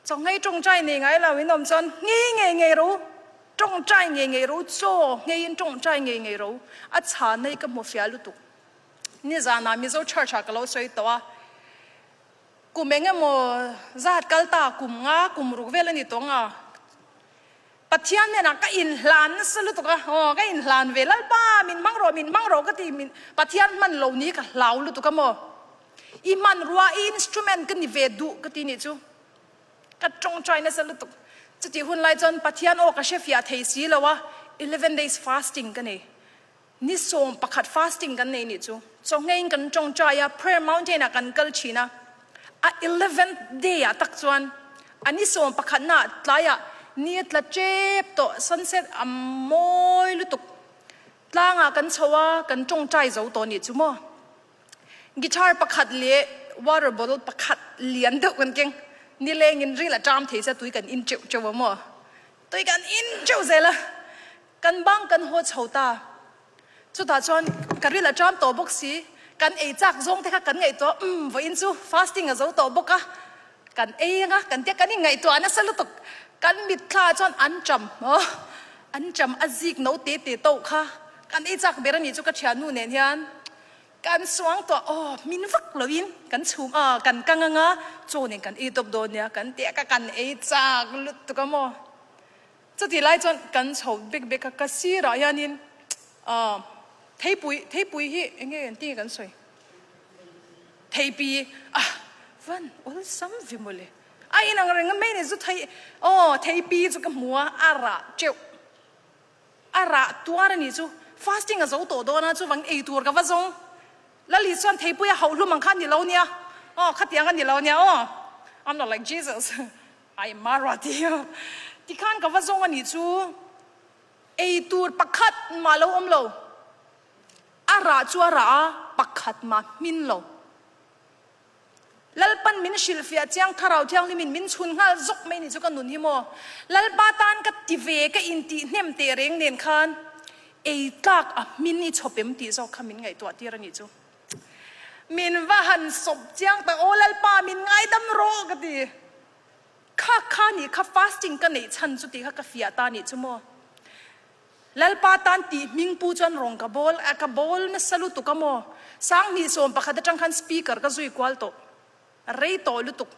Chawnghei tawngtai nei ngai lo in awm chuan ngei ngei ngei ro. Ṭawngṭai ngei ngei ro, chaw ngei in ṭawngṭai ngei ngei ro. A chhan hi ka hmu fiah lutuk. Nizan ah Mizo church ah ka lo sawi tawh a. Kum eng emaw zat kal ta kum nga kum ruk vel a ni tawng a. Pathian hnenah ka inhlan nasa lutuk a, aw ka inhlan ve Lalpa min hmang rawh min hmang rawh ka ti min Pathian hman lo ni ka hlau lutuk a maw. I hmanrua i instrument ka ni ve duh ka ti nih chu. Ka tawngtai nasa lutuk. Chutih hun lai chuan Pathian aw ka hrefiah thei si lo a, 11 days fasting ka nei. Ni sawm pakhat fasting kan nei nih chu. Chawhngeiin kan tawngtai a, prayer mountain ah kan kal thin a. A eleventh day ah tak chuan a ni sawm pakhatna ah tlaiah ni a tla tep tawh, sunset a mawi lutuk. Tlangah kan chho a, kan tawngtai zo tawh nih chu maw. Guitar pakhat leh water bottle pakhat lian deuh kan keng. Nilengin ril a ṭam thei sia tui kan in teuh teuh a maw. Tui kan in teuh zel a. Kan bang kan haw chho ta. Chutah chuan ka ril a ṭam tawh bawk si. Kan ei chak zawng te kha kan ngaihtuah, umm vawiin chu fasting a zo tawh bawk a, kan ei anga kan tia kan inngaihtuah nasa lutuk. Kan mitthla chuan an ṭam, aw an ṭam a zik no te te tawh kha kan ei chak ber a nih chu ka ṭhiannu nen hian. Kan suang tuah aw min vak loin kan chhum a kan kang anga chaw nen kan ei tawp dawn nia kan tia ka kan ei chak lutuk a maw. Chutih lai chuan kan chho bek bek a, ka sirah hianin aah theipui, theipui hi eng nge engtin nge kan sawi? Theipi ah van awlsam ve mawle. A inang reng mai ni zu thei aw theipi chu ka hmu a, a rah teuh. A rah tuar a nih chu fasting a zo tawh dawn a, chuvang ei tur ka va zawng. Lali chuan theipui a hauh hlum ang kha a ni lo nia aw, khatiang a ni lo nia aw, I'm not like Jesus. Ai Mara ti a tikhan ka va zawng a nih chu ei tur pakhat mah lo awm lo, a rah chu a rah a pakhat mah hmin lo. Lalpan min hrilhfiah chiang Thlarau Thianghlimin min chhun nghal zawk mai nih chu ka nun hi maw. Lalpa tan ka ti ve ka intih hnem teh reng nen khan ei tlak a hmin i chhawp em tih zawk kha min ngaihtuah tir a nih chu. Min va han sawp chiang tak aw Lalpa min ngaidam rawh ka ti. Kha kha nih kha fasting ka neih chhan chu tih kha ka fiah ta nih chu maw. Lalpa tan tih hming pu chuan rawng ka bawl a ka bawl nasa lutuk a maw. 2011 atang khan speaker ka zui kual tawh. Rei tawh lutuk.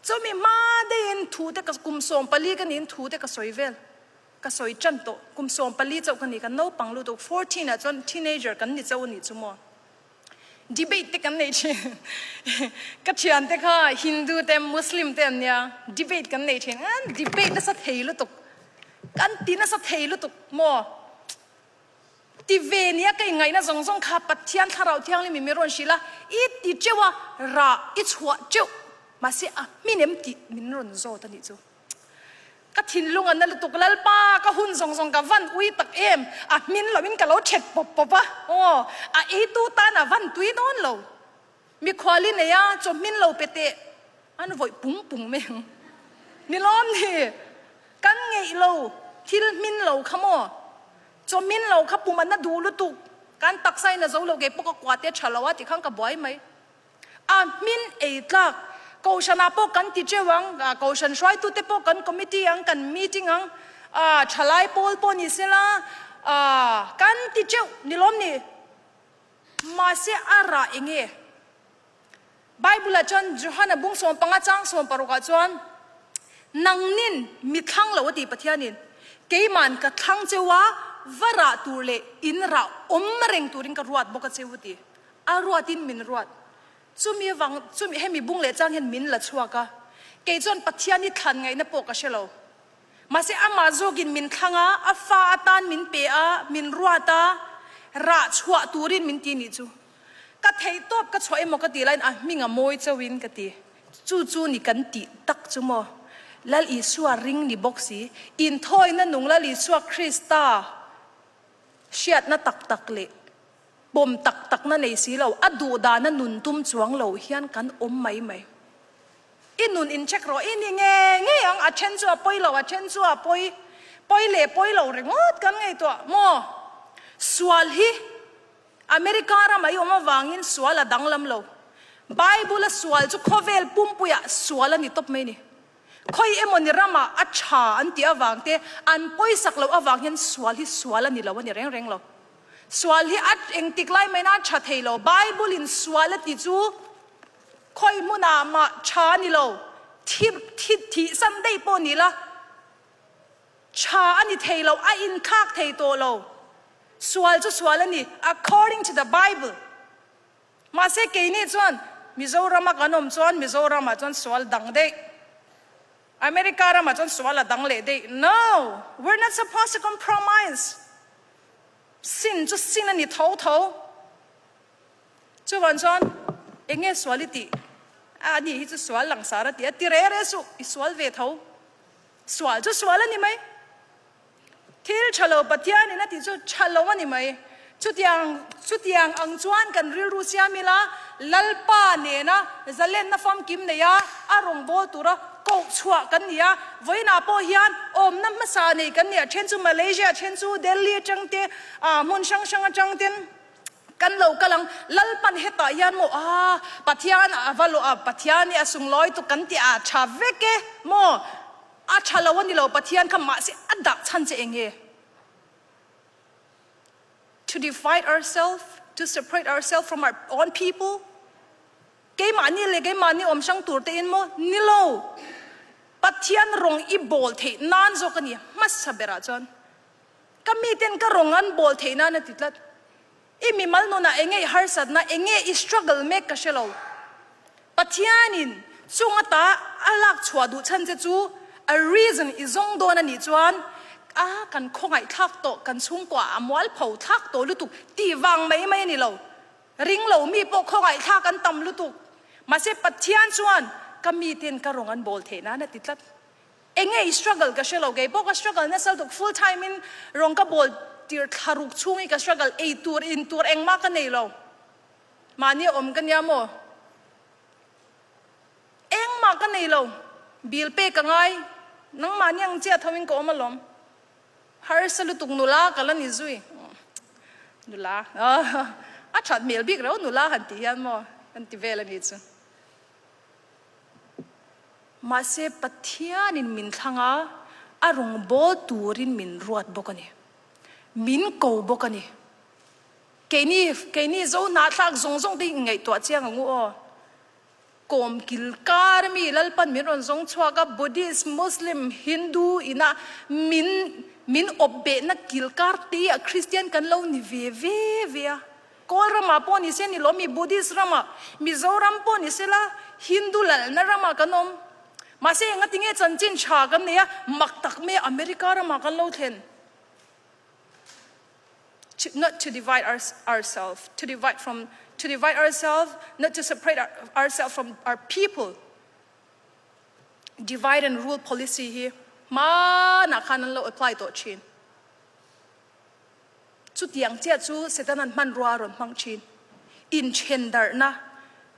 Chumi hma deihin thu te ka kum 14 ka niin thu te ka sawi vel. Ka sawi tan tawh. Kum 14 chauh ka ni ka naupang lutuk 14 ah chuan teenager kan ni chauh a nih chu maw. Debate te kan nei thin. Ka thian te kha Hindu te Muslim te an nia. Debate kan nei thin. An debate nasa thei lutuk. Kan ti nasa thei lutuk maw. Ti ve nia ka inngaihna zawng zawng kha Pathian Thlarau Thianghlim in min rawn hrilh a, i ti teuh a, rah i chhuah teuh. Mahse a hmin em tih min rawn zawt a nih chu. Ka thinlung a na lutuk, Lalpa ka hun zawng zawng ka van ui tak em, a hmin loin ka lo chet pawp pawp a, aw a eitu tan a van tui dawn lo. Mikhual i nei a, chaw hmin lo pe teh, an vawih pung pung mai ang. Ni lawm ni, kan ngeih lo, thil hmin lo kha maw, chaw hmin lo kha pum a na duh lutuk, kan taksa in a zo lo, keipawh ka kua te tha lo a tikhan ka buai mai. A hmin ei tlak. Kohhranah pawh kan ti teuh ang, Kohhran hruaitute pawh kan committee ang, kan meeting ang, thalai pawl pawh ni sela, kan ti teuh ni lawm ni? Mahse a rah eng nge? Bible-ah chuan Johana bung 15 chang 16 ah chuan, Nangnin mi thlang lo a ti Pathianin, keima'n ka thlang cheu a, va rah tur leh in rah awm reng turin ka ruat bawk a cheu a ti. A ruatin min ruat. Chumi avang, chumi, hemi bung leh chang hian min la chhuak a. Kei chuan Pathian hi thlan ngaihna pawh ka hre lo. Mahse amah zawkin min thlang a, a fa atan min pe a, min ruat a, rah chhuah turin min ti nih chu. Ka theih tawp ka chhuah emaw ka tih laiin a hming a mawi chauhin ka ti. Chu chu ni kan tih tak chu maw? Lal Isua ring ni bawk si. Inthawina nung Lal Isua Krista hriatna tak tak leh Pawm tak takna nei si lo, a duh dana nun tum chuang lo hian kan awm mai mai. I nun in check rawh, i ni nge ngei ang, a then chu a pawi lo, a then chu a pawi, pawi leh pawi lo ringawt kan ngaihtuah maw? Sual hi America ramah i awm avangin sual a danglam lo. Bible-a sual chu khawvel pumpuiah sual a ni tawp mai ni. Khoi emawni ramah a tha an tih avang te, an pawisak loh avang hian sual hi sual a ni lo a ni reng reng lo. Sual hi a engtik lai maina a tha thei lo. Bible in sual a ti chu khoi hmunah mah tha a ni lo. Thi thi thihsan daih pawh ni la tha a ni thei lo, a inthlak thei tawh lo. Sual chu sual a ni according to the Bible. Mahse keini chuan Mizoram a kan awm chuan Mizoram ah chuan sual dang daih. America ramah chuan sual a dang leh daih. No! We're not supposed to compromise. Sin chu sin a ni tho tho. Chuvan chuan eng nge sual i tih? A ni hi chu sual langsar a ti a, ti re re suh, i sual ve tho. Sual chu sual a ni mai. Thil tha lo Pathianin a tih chu tha lo a ni mai. Chutiang chutiang ang chuan kan rilru siam ila, Lalpa nena zalenna famkim nei a, a rawngbâwl tura koh chhuah kan ni a. Vawiinah pawh hian awmna hmasa nei kan ni a, then chu Malaysia, then chu Delhi atang te, ah hmun hrang hrang atang ten kan lo kal ang. Lalpan hetah hian maw, ah Pathian a va lawh a, Pathian hi a sunglawi tuk kan tih a tha vek e maw? A tha lo a ni lo, Pathian kha mahse a dah chhan che eng nge? To divide ourselves, to separate ourselves from our own people? Keimahni leh keimahni awm hrang tur te in maw? Ni lo. Pathian rawng i bawl theih nan zawk a ni hmasa berah chuan. Ka miten ka rawng an bawl theih nan a ti tlat. I mimal nunah enge i harsatna, enge i struggle mek ka hre lo. Pathianin chung ata a lak chhuah duh chhan che chu a reason i zawng dawn a nih chuan a kan khawngaih thlak tawh, kan chhungkua a mualpho thlak tawh lutuk tih vang mai mai a ni lo. Ring lo mi pawh khawngaih thlak an tam lutuk. Mahse Pathian chuan ka miten ka rawng an bawl theih nan a ti tlat. Enge i struggle ka hre lo, kei pawh ka struggle nasa lutuk, full time in rawng ka bawl tir thla ruk chhung hi ka struggle, ei tur in tur engmah ka nei lo, mahni a awm ka nia maw, engmah ka nei lo, bill pek ka ngai, nangmahni ang chiah tho in ka awm alawm, harsa lutuk nula ka la ni zui, nula a that hmel bik reuh nula han tih hian maw kan ti vel a nih chu. Mahse, Pathianin min thlang a, a rawngbâwl tûrin min ruat bawk a ni. Min ko bawk a ni. Keini, keini zo hnahthlâk zawng zawng te hi inngaihtuah chiang ang u aw. Kawm kil kar mi Lalpan min rawn zawng chhuak a, Buddhist, Muslim, Hindu ina min, min awp behna kil kar te ah Kristian kan lo ni ve ve ve a. Kawl ramah pawh ni se ni lo mi Buddhist ramah, Mizoram pawh ni se la Hindu lalna ramah kan awm. Mahse engati nge chanchin tha kan nei a, mak tak mai America ramah kan lo thlen. To, not to divide our, ourselves, to divide from, to divide ourselves, not to separate our, ourselves from our people. Divide and rule policy hi hmanah khan an lo apply tawh thin. Chutiang chiah chu Setana'n hmanrua a rawn hmang thin. Inthen darhna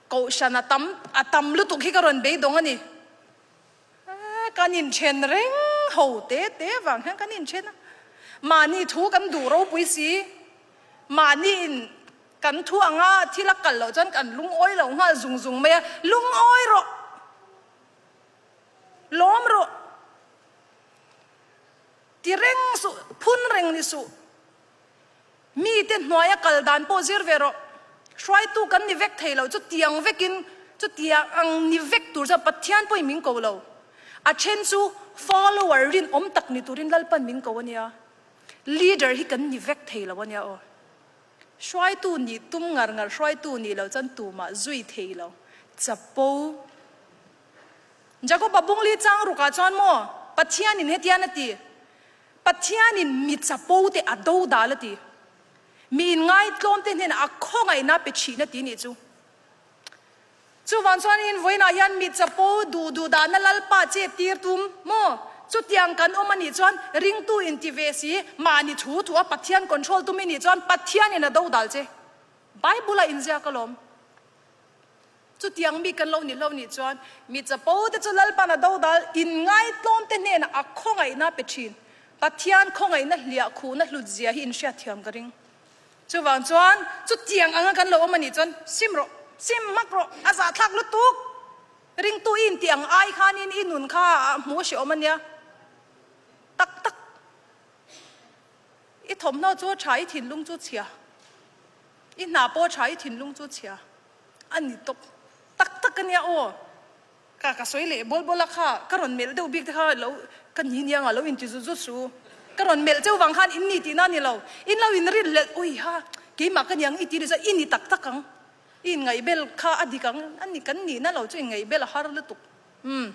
kohhran a tam a tam lutuk hi ka rawn beidawng a ni. Kan inthen reng ho te te vang hian kan inthen a. Mahni thu kan duh ropui si. Mahni in kan thu anga thil a kal loh chuan kan lungawi lo nghal zung zung mai a. Lungawi rawh! Lawm rawh! Ti reng suh, phun reng ni suh. Mite hnuaia kal dan pawh zir ve rawh. Hruaitu kan ni vek thei lo, chutiang vekin, chutiang ang ni vek tur chuan Pathian pawhin min ko lo. A then chu follower rinawm tak ni turin Lalpan min ko a nia. Leader hi kan ni vek thei lo a nia aw. Hruaitu nih tum ngar ngar hruaitu nih loh chuan tumah zui thei lo. Chapo. Jakoba bungli chang rukah chuan maw Pathianin hetian a ti, Pathianin mi chapo te a do dal a ti, mi inngaitlawm te hnenah a khawngaihna pe thin a ti nih chu. Chuvang chuanin vawiinah hian mi chapo duh duh dahna Lalpa che tir tum maw? Chutiang kan awm a nih chuan ringtu inti ve si, mahni thu thu a Pathian control tum i nih chuan Pathianin a do dal che. Bible-ah inziak alawm. Chutiang mi kan lo ni hlo nih chuan mi chapo te chu Lalpan a dodal inngaitlawm te hnenah a khawngaihna pe thin. Pathian khawngaihna hliah khuhna hlut zia hi inhriatthiam ka ring. Chuvang chuan chutiang anga kan lo awm a nih chuan sim rawh, sim hmak rawh, a zahthlak lutuk. Ringtu i in ti ang ai khanin i nun kha a hmu a si awm a nia. Tak tak. I thawmhnaw chu a tha, i thinlung chu chhia. I hna pawh a tha, i thinlung chu chhia. A ni tawp. Tak tak a nia aw. Ka ka sawi leh bawl bawl a kha, ka rawn melh deuh bik te kha lo ka ni nia nga lo inti zut zut su. Ka rawn melh cheu vang khan in ni tihna a ni lo. In lo inrin hlelh, ui ha, keimah ka ni ang i ti ni chuan i ni tak tak ang. I inngaihbel kha a dik ang, a ni kan nihna lo chu inngaihbel a har lutuk. Umm.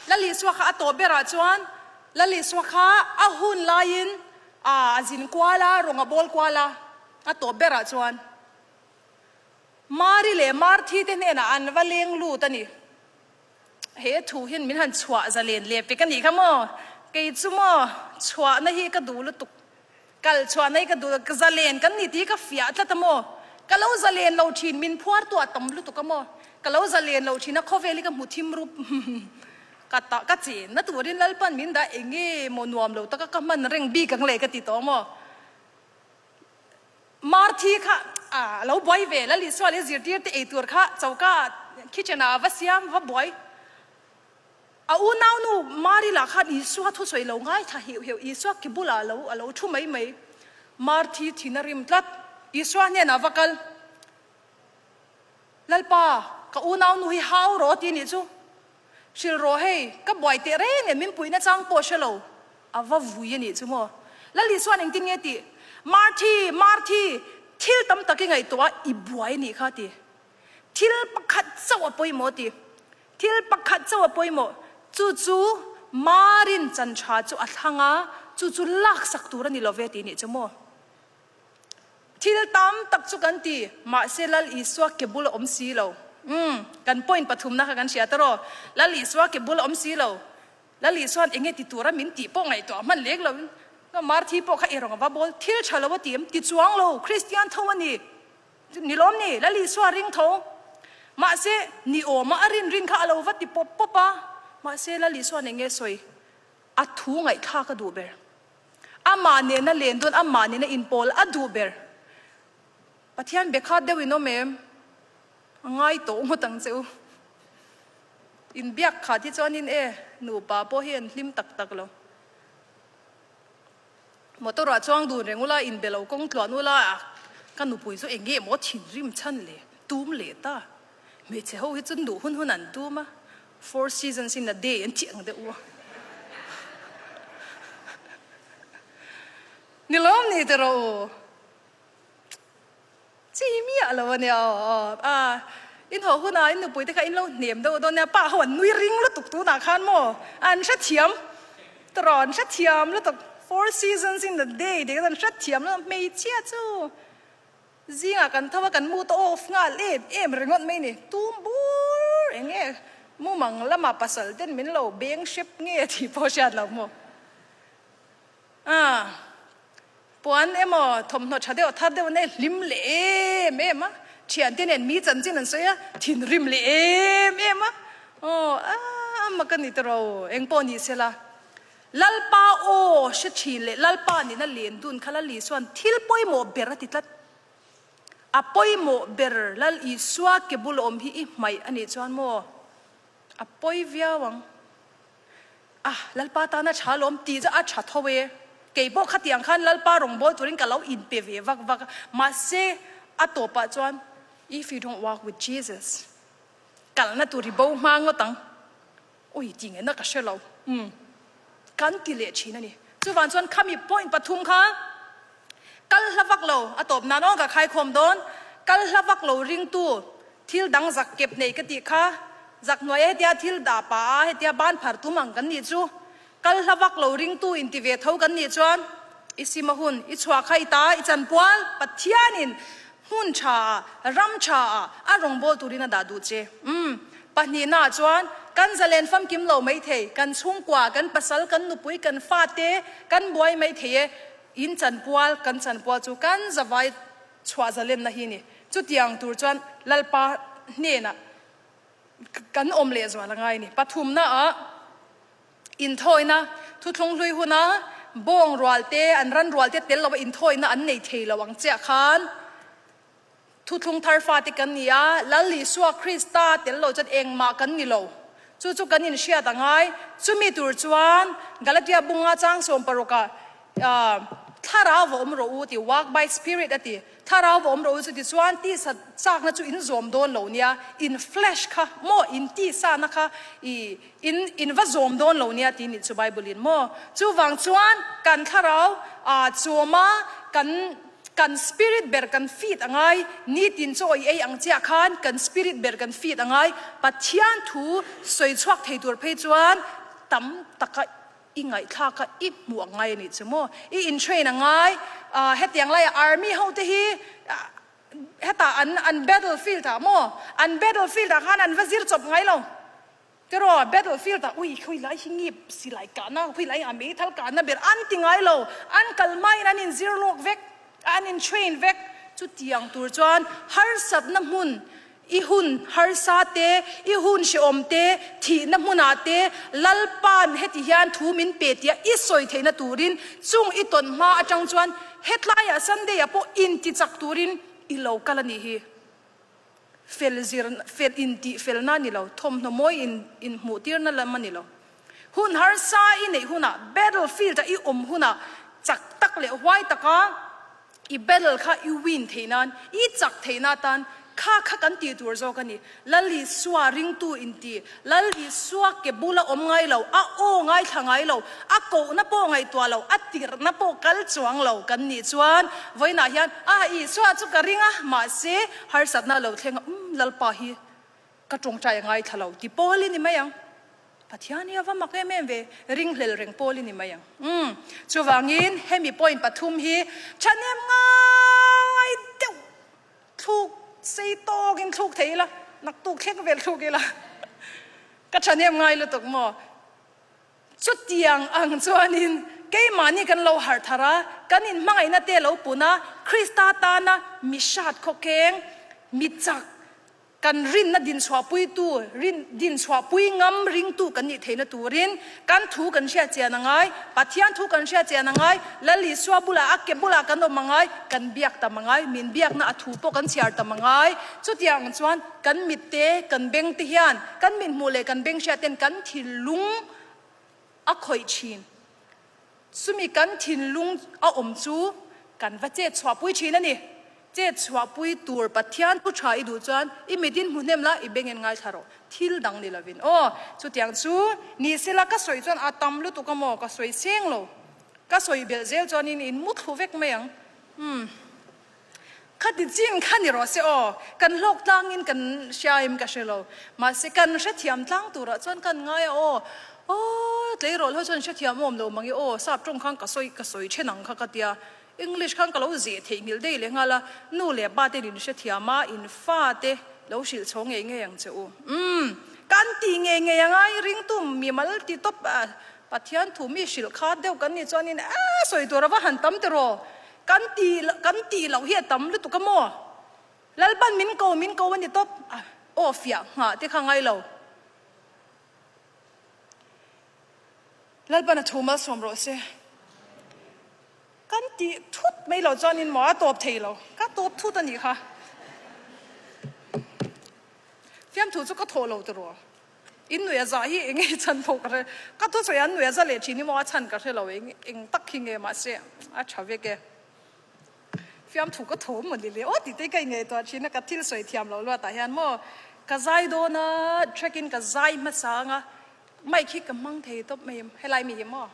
Lal Isua kha a tawh berah chuan Lal Isua kha a hun laiin a zin kual a, rawng a bawl kual a, a tawh berah chuan Mari leh Marthi te hnenah an va leng lut a ni. He thu hian min han chhuah zalen leh pek a nih kha maw? Kei chu maw chhuahna hi ka duh lutuk. Kal chhuahna hi ka duh lutuk. Zalen kan ni tih hi ka fiah tlat a maw? Ka lo zalen lo thin, min phuar tu a tam lutuk a maw? Ka lo zalen lo thin a, khawvel hi ka hmu thim rup. Ka ta ka chenna turin Lalpan min dah eng nge maw nuam lo taka ka hman reng bik ang le ka ti tawh maw? Marthi kha a lo buai ve, Lal Isua leh zirtir te ei tur kha choka kitchen ah a va siam, va buai. A unaunu Mari lah khan Isua thusawi lo ngaithla heuh heuh, Isua ke bulah lo a lo thu mai mai. Marthi thin a rim tlat, Isua hnenah va kal. Lalpa, ka unaunu hi hau rawh ti nih chu. Hrilh rawh hei, ka buai teh reng em, min puihna chang pawh hre lo. A va vui a nih chu maw? Lal Isua'n engtin nge tih? Marthi, Marthi, thil tam tak i ngaihtuah a, i buai a nih kha ti. Thil pakhat chauh a pawimawh ti. Thil pakhat chauh a pawimawh, chu chu Marin chan tha chu a thlang a, chu chu laksak tur a ni lo ve ti nih chu maw? Thil tam tak chu kan ti, mahse Lal Isua ke bul a awm si lo. Umm, kan point pathumna kha kan hria ta rawh. Lal Isua ke bul a awm si lo. Lal Isua'n enge ti tura min tih pawh ngaihtuah hman lek lo in, ka Marthi pawh kha erawng a va bawl, thil tha lo a ti em? Ti chuang lo, Kristian tho a ni. Ni lawm ni, Lal Isua ring tho. Mahse, ni awma a rin rin kha a lo va ti pawp pawp a. Mahse, Lal Isua'n enge sawi? A thu ngaihthlak a duh ber. Amah nena len dawn, amah nena inpawl a duh ber. Pathian be khat deuh in awm em? A ngai tawh ngawt ang che u. Inbiak khat hi chuanin e, nupa pawh hi an hlim tak tak lo. Motor ah chuang dun reng ula, inbe lo kawng tluan ula, ka nupui chu eng nge maw thinrim chhan le, tum leh ta. Hmeichhe ho hi chu duh hun hun an tum a. Four seasons in a day an tih ang deuh u. Ni lawm ni te rawh u. Chi miah lo a nia aw. A in haw hunah in nupui te kha in lo hnem deuh dawn nia. Pa ho an nui ring lutuk tunah khan maw. An hrethiam tawh an hrethiam lutuk. Four seasons in a day tih kha an hrethiam lutuk hmeichhia chu. Zingah kan tho a, kan mood a off nghal em em ringawt mai ni. Tum bur eng nge mumang lamah pasal ten min lo beng hrep nge tih pawh hriat lo maw. Ah, puan emaw thawmhnaw tha deuh thar deuh nei hlim leh em em a, thiante nen mi chanchin an sawi a, thinrim leh em em a. Aw, ah, a mak a ni tawh eng pawh ni sela. Lalpa aw hre thin leh Lalpa nihna len dun kha Lal Isua'n thil pawimawh ber a ti tlat. A pawimawh ber Lal Isua ke bul awm hi i hmaih a nih chuan maw? A pawi viau ang. A, Lalpa tana tha lawm tih chu a tha tho e. Kei pawh khatiang khan Lalpa rawngbâwl turin ka lo inpe ve vak vak a. Mahse, a tawpah chuan, If you don't walk with Jesus, kalna tur i bo hma ngawt ang. Ui ti nge na ka hre lo. Umm. Kan ti leh thin a ni. Chuvang chuan khami point pathum kha kal hla vak lo a tawp nan aw ka khaikhawm dawn. Kal hla vak lo ringtu thil dang zak kep nei ka tih kha zak hnuaia hetia thil dah pah a hetia ban phar tum ang kan nih chu. Kal hla vak lo ringtu inti ve tho kan nih chuan i sim a hun, i chhuah kha i ta, i chanpual Pathianin hmun tha ah, ram tha ah a rawngbâwl turin a dah duh che. Umm, pahnihna ah chuan kan zalen famkim lo maithei, kan chhungkua, kan pasal, kan nupui, kan fate kan buai maithei e, in chanpual, kan chanpual chu kan zavai chhuah zalenna hi ni. Chutiang tur chuan Lalpa hnenah kan awm lehzual a ngai ni. Pathumna ah. Inthawina, Thuthlung hlui huna bawng rual te, an ran rual te tel lova inthawina an nei thei lo ang chiah khan. Thuthlung thar fate kan ni a, Lal Isua Krista tel lo cun engmah kan ni lo. Cu cu kan in hriat a ngai. Cumi tur chuan Galatia bunga chang sawm paruk ah thlarau va um rawh u ti walk by spirit a ti. Thlarau va um rawh u cu ti chuan tisa chakna chu in zawm dawn lo nia in flesh kha maw in tisa na kha i in in va zawm dawn lo nia ti nih chu Bible in maw. Chu wang chuan kan thlarau a chawma kan kan spirit ber kan feed a ngai nitin chaw i ei ang chiah khan kan spirit ber kan feed a ngai Pathian thu soi chuak thei tur phei chuan tam taka i ngaihthlak a i hmuh a ngai ani chu maw i in train a ngai hetiang lai army ho te hi heta an an battlefield ah maw an battlefield ah khan an va zir chawp ngai lo Tiraw battlefield ah ui khui lai hi ngip silai kahnak khui lai ah meithal kahnak ber an ti ngai lo an kal hma in an in zir lawk vek an in train vek cu tiang tur chuan harsatna hmun i hun harsa te i hun hreawm te thihna hmun ah te lalpan heti hian thu min pe tia i sawi theihna turin chung i tawn hma atang chuan hetlai ah Sunday ah pawh in ti chak turin i lo kal anih hi. Fel zir, fel intih felna a ni lo, thawmhnaw mawi in inhmuhtirna lam a ni lo. Hun harsa i neih hunah, battle field-a i awm hunah chak tak leh huai taka i battle kha i win theih nan, i chak theihna atan kha kha kan tih tur zawk a ni. Lal Isua ringtu inti, Lal Isua ke bula awm ngai lo, a aw ngaithla ngai lo, a kohna pawh ngaihtuah lo, a tirhna pawh kal chuang lo kan nih chuan vawiinah hian a Isua chu ka ring a, mahse harsatna a lo thleng a, umm Lalpa hi ka tawngtai a ngaithla lo ti pawl i ni mai ang. Pathian hi a va mak em em ve, ringhlel reng pawl i ni mai ang. Umm chuvangin hemi point pathum hi thahnem ngai deuh Thluk sei tawkin thluk thei ila, naktuk thleng vel thluk ila ka thahnem ngai lutuk maw? Chutiang ang chuanin keimahni kan lo harh thar a, kan inhmangaihna te lo pun a, Krista tana mi hrat khawkeng, mi chak, kan rinna dinchhuahpuitu, rin dinchhuahpui ngam ringtu kan nih theihna turin kan thu kan hriat chian a ngai, Pathian thu kan hriat chian a ngai, Lal Isua bulah a ke bulah kan awm a ngai, kan biak tam a ngai, min biakna a thu pawh kan chhiar tam a ngai. Chutiang chuan kan mit te, kan beng te hian, kan mit hmuh leh kan beng hriat ten kan thinlung a khawih thin. Chumi kan thinlung a awm chu kan va chet chhuahpui thin a ni. Chet chhuahpui tur Pathian thu tha i duh chuan i mitin hmu hnem la, i bengin ngaithla rawh. Thil dang ni lovin aw. Chutiang chu ni sela ka sawi chuan a tam lutuk a maw? Ka sawi seng lo. Ka sawi belh zel chuanin in mu thlu vek mai ang. Umm. Khati chin kha ni rawh se aw. Kan hlawk tlangin kan hriaim ka hre lo. Mahse kan hrethiam tlang turah chuan kan ngai a aw. Aw tleirawl ho chuan hrethiam awm lo mang i aw. Sap tawng khan ka sawi ka sawi then ang kha ka tia. English khan ka lo zeh theihnghilh daih leh nghal a. Nu leh pa ten in hrethiam a, in fa te lo hrilh chho ngei ngei ang che u. Umm. Kan tih ngei ngei a ngai ringtu mimal ti tawp a Pathian thu mi hrilh kha deuh kan nih chuanin a sawi tur a va han tam tiraw? Kan ti kan tih loh hi a tam lutuk a maw? Lalpan min ko min ko a ni tawp a, aw fiah nghah te kha ngai lo. Lalpan a thu malsawm rawh se. Kan tih thut mai loh chuanin maw a tawp thei lo. Ka tawp thut a nih kha. Fiamthu chu ka thawh lo tiraw? In nuih a za hi eng nge chhan pawh ka hre, ka thusawi an nuih a za leh thin hi maw a chhan ka hre lo eng eng tak hi nge mahse a tha vek e. Fiamthu ka thaw maw ni le aw tih te ka ingaihtuah thin a ka thil sawi thiam loh luatah hian maw ka zai dawn a track in ka zai hmasa ang a mic hi ka hmang thei tawp mai em helai mi hi maw.